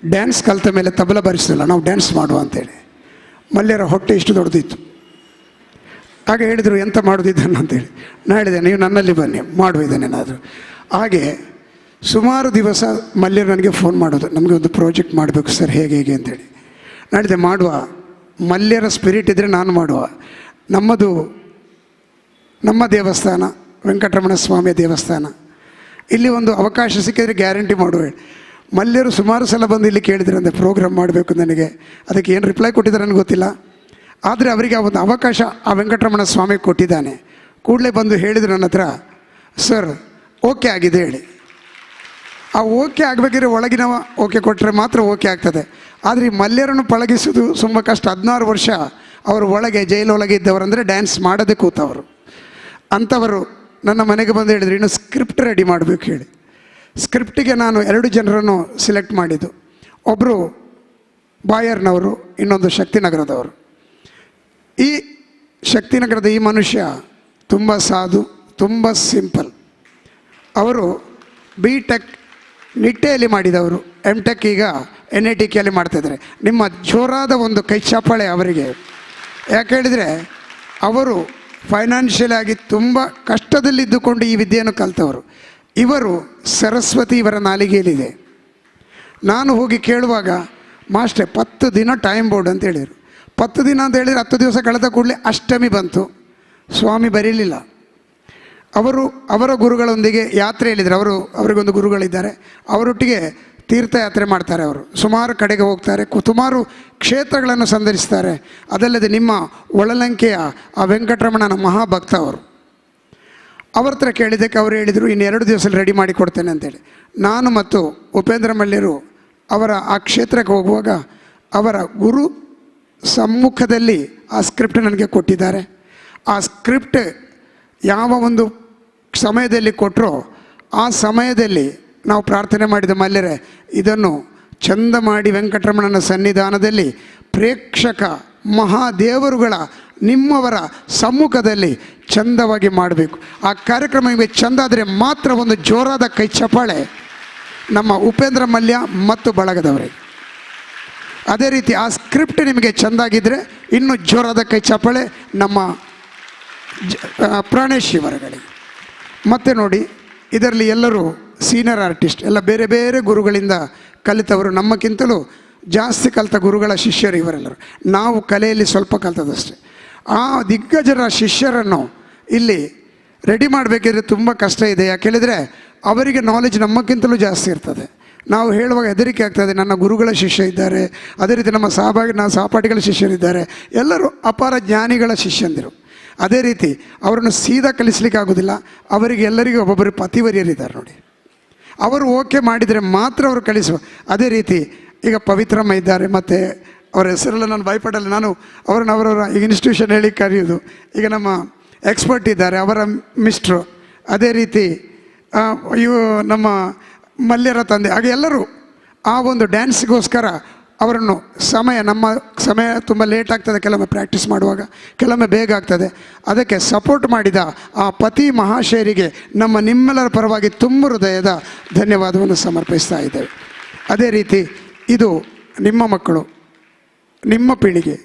ಡ್ಯಾನ್ಸ್ ಕಲಿತ ಮೇಲೆ ತಬಲ ಬಾರಿಸೋಲ್ಲ, ನಾವು ಡ್ಯಾನ್ಸ್ ಮಾಡುವ ಅಂತೇಳಿ. ಮಲ್ಯರ ಹೊಟ್ಟೆ ಇಷ್ಟು ದೊಡ್ಡದಿತ್ತು. ಆಗ ಹೇಳಿದರು, ಎಂತ ಮಾಡೋದಿದ್ದಾನೆ ಅಂತೇಳಿ. ನಾನು ಹೇಳಿದೆ, ನೀವು ನನ್ನಲ್ಲಿ ಬನ್ನಿ, ಮಾಡುವ ಇದನ್ನೇನಾದರೂ. ಹಾಗೆ ಸುಮಾರು ದಿವಸ ಮಲ್ಯರು ನನಗೆ ಫೋನ್ ಮಾಡೋದು, ನಮಗೆ ಒಂದು ಪ್ರಾಜೆಕ್ಟ್ ಮಾಡಬೇಕು ಸರ್, ಹೇಗೆ ಹೇಗೆ ಅಂತೇಳಿ. ನಾನು ಹೇಳಿದೆ, ಮಾಡುವ, ಮಲ್ಯರ ಸ್ಪಿರಿಟ್ ಇದ್ದರೆ ನಾನು ಮಾಡುವ. ನಮ್ಮದು ನಮ್ಮ ದೇವಸ್ಥಾನ ವೆಂಕಟರಮಣ ಸ್ವಾಮಿಯ ದೇವಸ್ಥಾನ, ಇಲ್ಲಿ ಒಂದು ಅವಕಾಶ ಸಿಕ್ಕಿದರೆ ಗ್ಯಾರಂಟಿ ಮಾಡುವ. ಮಲ್ಯರು ಸುಮಾರು ಸಲ ಬಂದು ಇಲ್ಲಿ ಕೇಳಿದರೆ ಅಂದರೆ ಪ್ರೋಗ್ರಾಮ್ ಮಾಡಬೇಕು ನನಗೆ, ಅದಕ್ಕೆ ಏನು ರಿಪ್ಲೈ ಕೊಟ್ಟಿದ್ದಾರೆ ನನಗೆ ಗೊತ್ತಿಲ್ಲ. ಆದರೆ ಅವರಿಗೆ ಆ ಒಂದು ಅವಕಾಶ ಆ ವೆಂಕಟರಮಣ ಸ್ವಾಮಿ ಕೊಟ್ಟಿದ್ದಾನೆ. ಕೂಡಲೇ ಬಂದು ಹೇಳಿದರು ನನ್ನ ಹತ್ರ, ಸರ್ ಓಕೆ ಆಗಿದೆ ಹೇಳಿ. ಆ ಓಕೆ ಆಗಬೇಕಿದ್ರೆ ಒಳಗಿನವ ಓಕೆ ಕೊಟ್ಟರೆ ಮಾತ್ರ ಓಕೆ ಆಗ್ತದೆ. ಆದರೆ ಈ ಮಲ್ಯರನ್ನು ಪಳಗಿಸೋದು ತುಂಬ ಕಷ್ಟ. 16 ವರ್ಷ ಅವರು ಒಳಗೆ ಜೈಲೊಳಗೆ ಇದ್ದವರಂದರೆ ಡ್ಯಾನ್ಸ್ ಮಾಡೋದೇ ಕೂತವರು. ಅಂಥವರು ನನ್ನ ಮನೆಗೆ ಬಂದು ಹೇಳಿದರು, ಇನ್ನು ಸ್ಕ್ರಿಪ್ಟ್ ರೆಡಿ ಮಾಡಬೇಕು ಹೇಳಿ. ಸ್ಕ್ರಿಪ್ಟಿಗೆ ನಾನು 2 ಜನರನ್ನು ಸೆಲೆಕ್ಟ್ ಮಾಡಿದ್ದು. ಒಬ್ಬರು ಬಾಯರ್ನವರು, ಇನ್ನೊಂದು ಶಕ್ತಿನಗರದವರು. ಈ ಶಕ್ತಿನಗರದ ಈ ಮನುಷ್ಯ ತುಂಬ ಸಾಧು, ತುಂಬ ಸಿಂಪಲ್. ಅವರು ಬಿ ಟೆಕ್ ನಿಟ್ಟೆಯಲ್ಲಿ ಮಾಡಿದವರು, ಎಮ್ ಟೆಕ್ ಈಗ NITKಯಲ್ಲಿ ಮಾಡ್ತಾಯಿದ್ದಾರೆ. ನಿಮ್ಮ ಜೋರಾದ ಒಂದು ಕೈ ಚಪ್ಪಾಳೆ ಅವರಿಗೆ. ಯಾಕೆ ಹೇಳಿದರೆ ಅವರು ಫೈನಾನ್ಷಿಯಲ್ ಆಗಿ ತುಂಬ ಕಷ್ಟದಲ್ಲಿದ್ದುಕೊಂಡು ಈ ವಿದ್ಯೆಯನ್ನು ಕಲಿತವರು. ಇವರು ಸರಸ್ವತಿ ಇವರ ನಾಲಿಗೆಯಲ್ಲಿದೆ. ನಾನು ಹೋಗಿ ಕೇಳುವಾಗ, ಮಾಸ್ಟ್ರೆ 10 ದಿನ ಟೈಮ್ ಬೋರ್ಡ್ ಅಂತ ಹೇಳಿದರು. 10 ದಿನ ಅಂತ ಹೇಳಿದರೆ 10 ದಿವಸ ಕಳೆದ ಕೂಡಲೇ ಅಷ್ಟಮಿ ಬಂತು. ಸ್ವಾಮಿ ಬರೀಲಿಲ್ಲ. ಅವರು ಅವರ ಗುರುಗಳೊಂದಿಗೆ ಯಾತ್ರೆ ಹೇಳಿದರು. ಅವರಿಗೊಂದು ಗುರುಗಳಿದ್ದಾರೆ, ಅವರೊಟ್ಟಿಗೆ ತೀರ್ಥಯಾತ್ರೆ ಮಾಡ್ತಾರೆ. ಅವರು ಸುಮಾರು ಕಡೆಗೆ ಹೋಗ್ತಾರೆ, ಸುಮಾರು ಕ್ಷೇತ್ರಗಳನ್ನು ಸಂದರ್ಶಿಸ್ತಾರೆ. ಅದಲ್ಲದೆ ನಿಮ್ಮ ಒಳಲಂಕೆಯ ಆ ವೆಂಕಟರಮಣನ ಮಹಾಭಕ್ತ ಅವರು. ಅವ್ರ ಹತ್ರ ಕೇಳಿದ್ದಕ್ಕೆ ಅವರು ಹೇಳಿದರು, ಇನ್ನು 2 ದಿವಸದಲ್ಲಿ ರೆಡಿ ಮಾಡಿ ಕೊಡ್ತೇನೆ ಅಂತೇಳಿ. ನಾನು ಮತ್ತು ಉಪೇಂದ್ರ ಮಲ್ಯರು ಅವರ ಆ ಕ್ಷೇತ್ರಕ್ಕೆ ಹೋಗುವಾಗ ಅವರ ಗುರು ಸಮ್ಮುಖದಲ್ಲಿ ಆ ಸ್ಕ್ರಿಪ್ಟ್ ನನಗೆ ಕೊಟ್ಟಿದ್ದಾರೆ. ಆ ಸ್ಕ್ರಿಪ್ಟ್ ಯಾವ ಒಂದು ಸಮಯದಲ್ಲಿ ಕೊಟ್ಟರೋ ಆ ಸಮಯದಲ್ಲಿ ನಾವು ಪ್ರಾರ್ಥನೆ ಮಾಡಿದ ಮಲ್ಯರೇ, ಇದನ್ನು ಚಂದ ಮಾಡಿ ವೆಂಕಟರಮಣನ ಸನ್ನಿಧಾನದಲ್ಲಿ ಪ್ರೇಕ್ಷಕ ಮಹಾದೇವರುಗಳ ನಿಮ್ಮವರ ಸಮ್ಮುಖದಲ್ಲಿ ಚಂದವಾಗಿ ಮಾಡಬೇಕು. ಆ ಕಾರ್ಯಕ್ರಮ ನಿಮಗೆ ಚಂದ ಆದರೆ ಮಾತ್ರ ಒಂದು ಜೋರಾದ ಕೈ ಚಪ್ಪಾಳೆ ನಮ್ಮ ಉಪೇಂದ್ರ ಮಲ್ಯ ಮತ್ತು ಬಳಗದವರಿಗೆ. ಅದೇ ರೀತಿ ಆ ಸ್ಕ್ರಿಪ್ಟ್ ನಿಮಗೆ ಚೆಂದಾಗಿದ್ದರೆ ಇನ್ನೂ ಜೋರಾದ ಕೈ ಚಪ್ಪಾಳೆ ನಮ್ಮ ಪ್ರಾಣೇಶ್ ಇವರುಗಳಿಗೆ. ಮತ್ತು ನೋಡಿ, ಇದರಲ್ಲಿ ಎಲ್ಲರೂ ಸೀನಿಯರ್ ಆರ್ಟಿಸ್ಟ್, ಎಲ್ಲ ಬೇರೆ ಬೇರೆ ಗುರುಗಳಿಂದ ಕಲಿತವರು, ನಮ್ಮಕ್ಕಿಂತಲೂ ಜಾಸ್ತಿ ಕಲಿತ ಗುರುಗಳ ಶಿಷ್ಯರು ಇವರೆಲ್ಲರು. ನಾವು ಕಲೆಯಲ್ಲಿ ಸ್ವಲ್ಪ ಕಲಿತದಷ್ಟೇ. ಆ ದಿಗ್ಗಜರ ಶಿಷ್ಯರನ್ನು ಇಲ್ಲಿ ರೆಡಿ ಮಾಡಬೇಕಿದ್ರೆ ತುಂಬ ಕಷ್ಟ ಇದೆ. ಯಾಕೆ ಹೇಳಿದರೆ ಅವರಿಗೆ ನಾಲೆಜ್ ನಮ್ಮಕ್ಕಿಂತಲೂ ಜಾಸ್ತಿ ಇರ್ತದೆ. ನಾವು ಹೇಳುವಾಗ ಹೆದರಿಕೆ ಆಗ್ತದೆ, ನನ್ನ ಗುರುಗಳ ಶಿಷ್ಯ ಇದ್ದಾರೆ, ಅದೇ ರೀತಿ ನಮ್ಮ ಸಹಪಾಠಿಗಳ ಶಿಷ್ಯರಿದ್ದಾರೆ, ಎಲ್ಲರೂ ಅಪಾರ ಜ್ಞಾನಿಗಳ ಶಿಷ್ಯಂದಿರು. ಅದೇ ರೀತಿ ಅವರನ್ನು ಸೀದಾ ಕಲಿಸಲಿಕ್ಕೆ ಆಗೋದಿಲ್ಲ. ಅವರಿಗೆ ಎಲ್ಲರಿಗೂ ಒಬ್ಬೊಬ್ಬರು ಪತಿವರ್ಯರಿದ್ದಾರೆ ನೋಡಿ, ಅವರು ಓಕೆ ಮಾಡಿದರೆ ಮಾತ್ರ ಅವರು ಕಲಿಸುವ. ಅದೇ ರೀತಿ ಈಗ ಪವಿತ್ರಮ್ಮ ಇದ್ದಾರೆ, ಮತ್ತು ಅವರ ಹೆಸರೆಲ್ಲ ನಾನು ಭಯಪಡಲ್ಲ, ನಾನು ಅವರನ್ನು ಅವರವರ ಈಗ ಇನ್ಸ್ಟಿಟ್ಯೂಷನ್ ಹೇಳಿ ಕರೆಯೋದು. ಈಗ ನಮ್ಮ ಎಕ್ಸ್ಪರ್ಟ್ ಇದ್ದಾರೆ, ಅವರ ಮಿಸ್ಟ್ರು, ಅದೇ ರೀತಿ ಇವು ನಮ್ಮ ಮಲ್ಯರ ತಂದೆ, ಹಾಗೆ ಎಲ್ಲರೂ ಆ ಒಂದು ಡ್ಯಾನ್ಸ್ಗೋಸ್ಕರ ಅವರನ್ನು ಸಮಯ, ನಮ್ಮ ಸಮಯ ತುಂಬ ಲೇಟ್ ಆಗ್ತದೆ ಕೆಲವೊಮ್ಮೆ ಪ್ರಾಕ್ಟೀಸ್ ಮಾಡುವಾಗ, ಕೆಲವೊಮ್ಮೆ ಬೇಗ ಆಗ್ತದೆ. ಅದಕ್ಕೆ ಸಪೋರ್ಟ್ ಮಾಡಿದ ಆ ಪತಿ ಮಹಾಶಯರಿಗೆ ನಮ್ಮ ನಿಮ್ಮೆಲ್ಲರ ಪರವಾಗಿ ತುಂಬ ಹೃದಯದ ಧನ್ಯವಾದವನ್ನು ಸಮರ್ಪಿಸ್ತಾ ಇದ್ದೇವೆ. ಅದೇ ರೀತಿ ಇದು ನಿಮ್ಮ ಮಕ್ಕಳು, ನಿಮ್ಮ ಪೀಳಿಗೆ,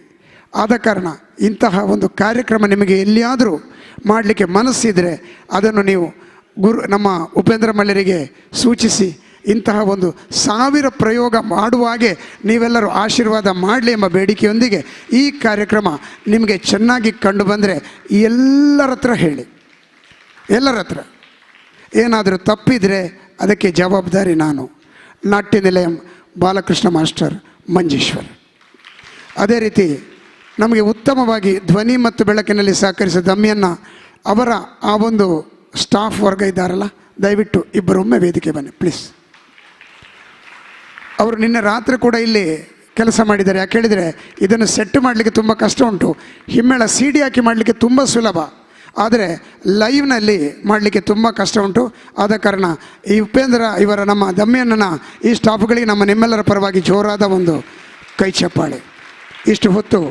ಆದ ಕಾರಣ ಇಂತಹ ಒಂದು ಕಾರ್ಯಕ್ರಮ ನಿಮಗೆ ಎಲ್ಲಿಯಾದರೂ ಮಾಡಲಿಕ್ಕೆ ಮನಸ್ಸಿದರೆ ಅದನ್ನು ನೀವು ನಮ್ಮ ಉಪೇಂದ್ರ ಮಲ್ಯರಿಗೆ ಸೂಚಿಸಿ. ಇಂತಹ ಒಂದು 1000 ಪ್ರಯೋಗ ಮಾಡುವ ಹಾಗೆ ನೀವೆಲ್ಲರೂ ಆಶೀರ್ವಾದ ಮಾಡಲಿ ಎಂಬ ಬೇಡಿಕೆಯೊಂದಿಗೆ ಈ ಕಾರ್ಯಕ್ರಮ ನಿಮಗೆ ಚೆನ್ನಾಗಿ ಕಂಡು ಬಂದರೆ ಎಲ್ಲರ ಹತ್ರ ಹೇಳಿ, ಎಲ್ಲರ ಹತ್ರ. ಏನಾದರೂ ತಪ್ಪಿದರೆ ಅದಕ್ಕೆ ಜವಾಬ್ದಾರಿ ನಾನು. ನಾಟ್ಯ ನಿಲಯಂ ಬಾಲಕೃಷ್ಣ ಮಾಸ್ಟರ್, ಮಂಜೇಶ್ವರ್. ಅದೇ ರೀತಿ ನಮಗೆ ಉತ್ತಮವಾಗಿ ಧ್ವನಿ ಮತ್ತು ಬೆಳಕಿನಲ್ಲಿ ಸಹಕರಿಸಿದ ದಮ್ಯನ್ನ ಅವರ ಆ ಒಂದು ಸ್ಟಾಫ್ ವರ್ಗ ಇದ್ದಾರಲ್ಲ, ದಯವಿಟ್ಟು ಇಬ್ಬರೊಮ್ಮೆ ವೇದಿಕೆ ಬನ್ನಿ ಪ್ಲೀಸ್. ಅವರು ನಿನ್ನೆ ರಾತ್ರಿ ಕೂಡ ಇಲ್ಲಿ ಕೆಲಸ ಮಾಡಿದ್ದಾರೆ. ಯಾಕೆ ಹೇಳಿದರೆ ಇದನ್ನು ಸೆಟ್ ಮಾಡಲಿಕ್ಕೆ ತುಂಬ ಕಷ್ಟ ಉಂಟು. ಹಿಮ್ಮೇಳ ಸಿ ಡಿ ಹಾಕಿ ಮಾಡಲಿಕ್ಕೆ ತುಂಬ ಸುಲಭ, ಆದರೆ ಲೈವ್ನಲ್ಲಿ ಮಾಡಲಿಕ್ಕೆ ತುಂಬ ಕಷ್ಟ ಉಂಟು. ಆದ ಕಾರಣ ಈ ಉಪೇಂದ್ರ ಇವರ ನಮ್ಮ ದಮ್ಯಣ್ಣನ ಈ ಸ್ಟಾಫ್ಗಳಿಗೆ ನಮ್ಮ ನಿಮ್ಮೆಲ್ಲರ ಪರವಾಗಿ ಜೋರಾದ ಒಂದು ಕೈ ಚಪ್ಪಾಳೆ. ಇಷ್ಟು ಹೊತ್ತು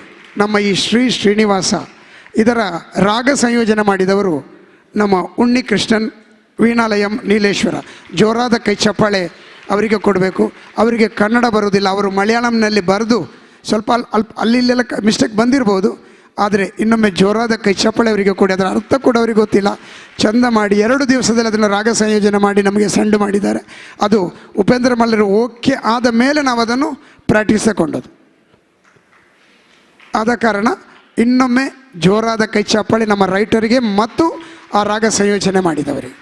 ನಮ್ಮ ಈ ಶ್ರೀ ಶ್ರೀನಿವಾಸ ಇದರ ರಾಗ ಸಂಯೋಜನೆ ಮಾಡಿದವರು ನಮ್ಮ ಉಣ್ಣಿ ಕೃಷ್ಣನ್, ವೀಣಾಲಯಂ ನೀಲೇಶ್ವರ. ಜೋರಾದ ಕೈ ಚಪ್ಪಾಳೆ ಅವರಿಗೆ ಕೊಡಬೇಕು. ಅವರಿಗೆ ಕನ್ನಡ ಬರುವುದಿಲ್ಲ, ಅವರು ಮಲಯಾಳಂನಲ್ಲಿ ಬರೆದು ಸ್ವಲ್ಪ ಅಲ್ಲಿ ಇಲ್ಲೆಲ್ಲ ಮಿಸ್ಟೇಕ್ ಬಂದಿರ್ಬೋದು, ಆದರೆ ಇನ್ನೊಮ್ಮೆ ಜೋರಾದ ಕೈ ಚಪ್ಪಾಳೆ ಅವರಿಗೆ ಕೊಡಿ. ಅದರ ಅರ್ಥ ಕೂಡ ಅವರಿಗೆ ಗೊತ್ತಿಲ್ಲ. ಚಂದ ಮಾಡಿ 2 ದಿವಸದಲ್ಲಿ ಅದನ್ನು ರಾಗ ಸಂಯೋಜನೆ ಮಾಡಿ ನಮಗೆ ಸೆಂಡ್ ಮಾಡಿದ್ದಾರೆ. ಅದು ಉಪೇಂದ್ರ ಮಲ್ಲರು ಓಕೆ ಆದ ಮೇಲೆ ನಾವು ಅದನ್ನು ಪ್ರಾಕ್ಟೀಸ್ ತಗೊಂಡದ್ದು. ಆದ ಕಾರಣ ಇನ್ನೊಮ್ಮೆ ಜೋರಾದ ಕೈ ಚಪ್ಪಾಳೆ ನಮ್ಮ ರೈಟರಿಗೆ ಮತ್ತು ಆ ರಾಗ ಸಂಯೋಜನೆ ಮಾಡಿದವರಿಗೆ.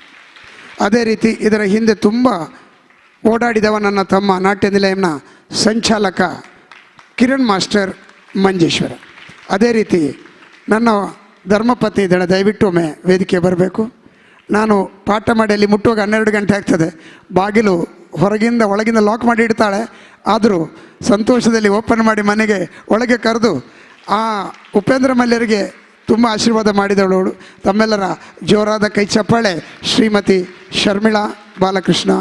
ಅದೇ ರೀತಿ ಇದರ ಹಿಂದೆ ತುಂಬ ಓಡಾಡಿದವ ನನ್ನ ತಮ್ಮ ನಾಟ್ಯ ನಿಲಯಂನ ಸಂಚಾಲಕ ಕಿರಣ್ ಮಾಸ್ಟರ್, ಮಂಜೇಶ್ವರ. ಅದೇ ರೀತಿ ನನ್ನ ಧರ್ಮಪತ್ನಿ ಇದ್ದಾಳೆ, ದಯವಿಟ್ಟು ಒಮ್ಮೆ ವೇದಿಕೆ ಬರಬೇಕು. ನಾನು ಪಾಠ ಮಾಡಿ ಅಲ್ಲಿ ಮುಟ್ಟುವಾಗ 12 ಗಂಟೆ ಆಗ್ತದೆ. ಬಾಗಿಲು ಹೊರಗಿಂದ ಒಳಗಿಂದ ಲಾಕ್ ಮಾಡಿ ಇಡ್ತಾಳೆ, ಆದರೂ ಸಂತೋಷದಲ್ಲಿ ಓಪನ್ ಮಾಡಿ ಮನೆಗೆ ಒಳಗೆ ಕರೆದು ಆ ಉಪೇಂದ್ರ ಮಲ್ಯರಿಗೆ ತುಂಬ ಆಶೀರ್ವಾದ ಮಾಡಿದವಳು. ತಮ್ಮೆಲ್ಲರ ಜೋರಾದ ಕೈ ಚಪ್ಪಾಳೆ ಶ್ರೀಮತಿ ಶರ್ಮಿಳಾ ಬಾಲಕೃಷ್ಣ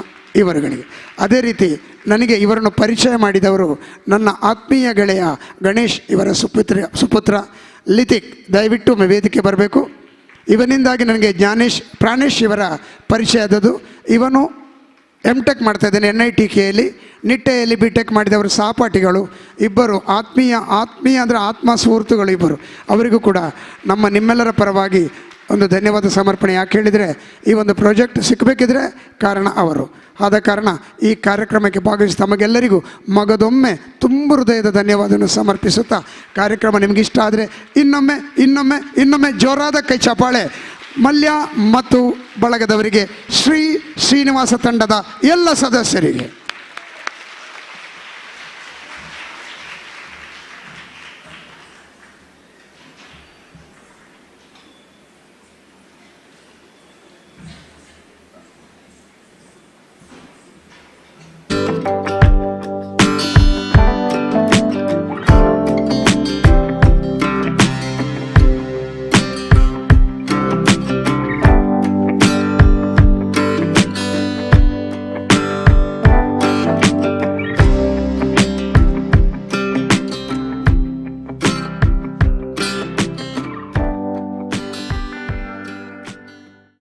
ಇವರುಗಳಿಗೆ. ಅದೇ ರೀತಿ ನನಗೆ ಇವರನ್ನು ಪರಿಚಯ ಮಾಡಿದವರು ನನ್ನ ಆತ್ಮೀಯ ಗೆಳೆಯ ಗಣೇಶ್ ಇವರ ಸುಪುತ್ರ ಲಿತಿಕ್, ದಯವಿಟ್ಟು ಒಮ್ಮೆ ವೇದಿಕೆ ಬರಬೇಕು. ಇವನಿಂದಾಗಿ ನನಗೆ ಜ್ಞಾನೇಶ್ ಪ್ರಾಣೇಶ್ ಇವರ ಪರಿಚಯ ಆದದ್ದು. ಇವನು ಎಮ್ ಟೆಕ್ ಮಾಡ್ತಾಯಿದ್ದಾನೆ NITKಯಲ್ಲಿ, ನಿಟ್ಟೆಯಲ್ಲಿ ಬಿ ಟೆಕ್ ಮಾಡಿದವರು ಸಹಪಾಠಿಗಳು ಇಬ್ಬರು, ಆತ್ಮೀಯ ಆತ್ಮೀಯ ಅಂದರೆ ಆತ್ಮ ಸ್ಫೂರ್ತುಗಳು ಇಬ್ಬರು. ಅವರಿಗೂ ಕೂಡ ನಮ್ಮ ನಿಮ್ಮೆಲ್ಲರ ಪರವಾಗಿ ಒಂದು ಧನ್ಯವಾದ ಸಮರ್ಪಣೆ. ಯಾಕೆ ಹೇಳಿದರೆ ಈ ಒಂದು ಪ್ರಾಜೆಕ್ಟ್ ಸಿಕ್ಕಬೇಕಿದ್ರೆ ಕಾರಣ ಅವರು. ಆದ ಕಾರಣ ಈ ಕಾರ್ಯಕ್ರಮಕ್ಕೆ ಭಾಗವಹಿಸಿ ತಮಗೆಲ್ಲರಿಗೂ ಮಗದೊಮ್ಮೆ ತುಂಬ ಹೃದಯದ ಧನ್ಯವಾದವನ್ನು ಸಮರ್ಪಿಸುತ್ತಾ, ಕಾರ್ಯಕ್ರಮ ನಿಮಗಿಷ್ಟ ಇಷ್ಟ ಆದರೆ ಇನ್ನೊಮ್ಮೆ ಇನ್ನೊಮ್ಮೆ ಇನ್ನೊಮ್ಮೆ ಜೋರಾದ ಕೈ ಚಪಾಳೆ ಮಲ್ಯ ಮತ್ತು ಬಳಗದವರಿಗೆ, ಶ್ರೀ ಶ್ರೀನಿವಾಸ ತಂಡದ ಎಲ್ಲ ಸದಸ್ಯರಿಗೆ.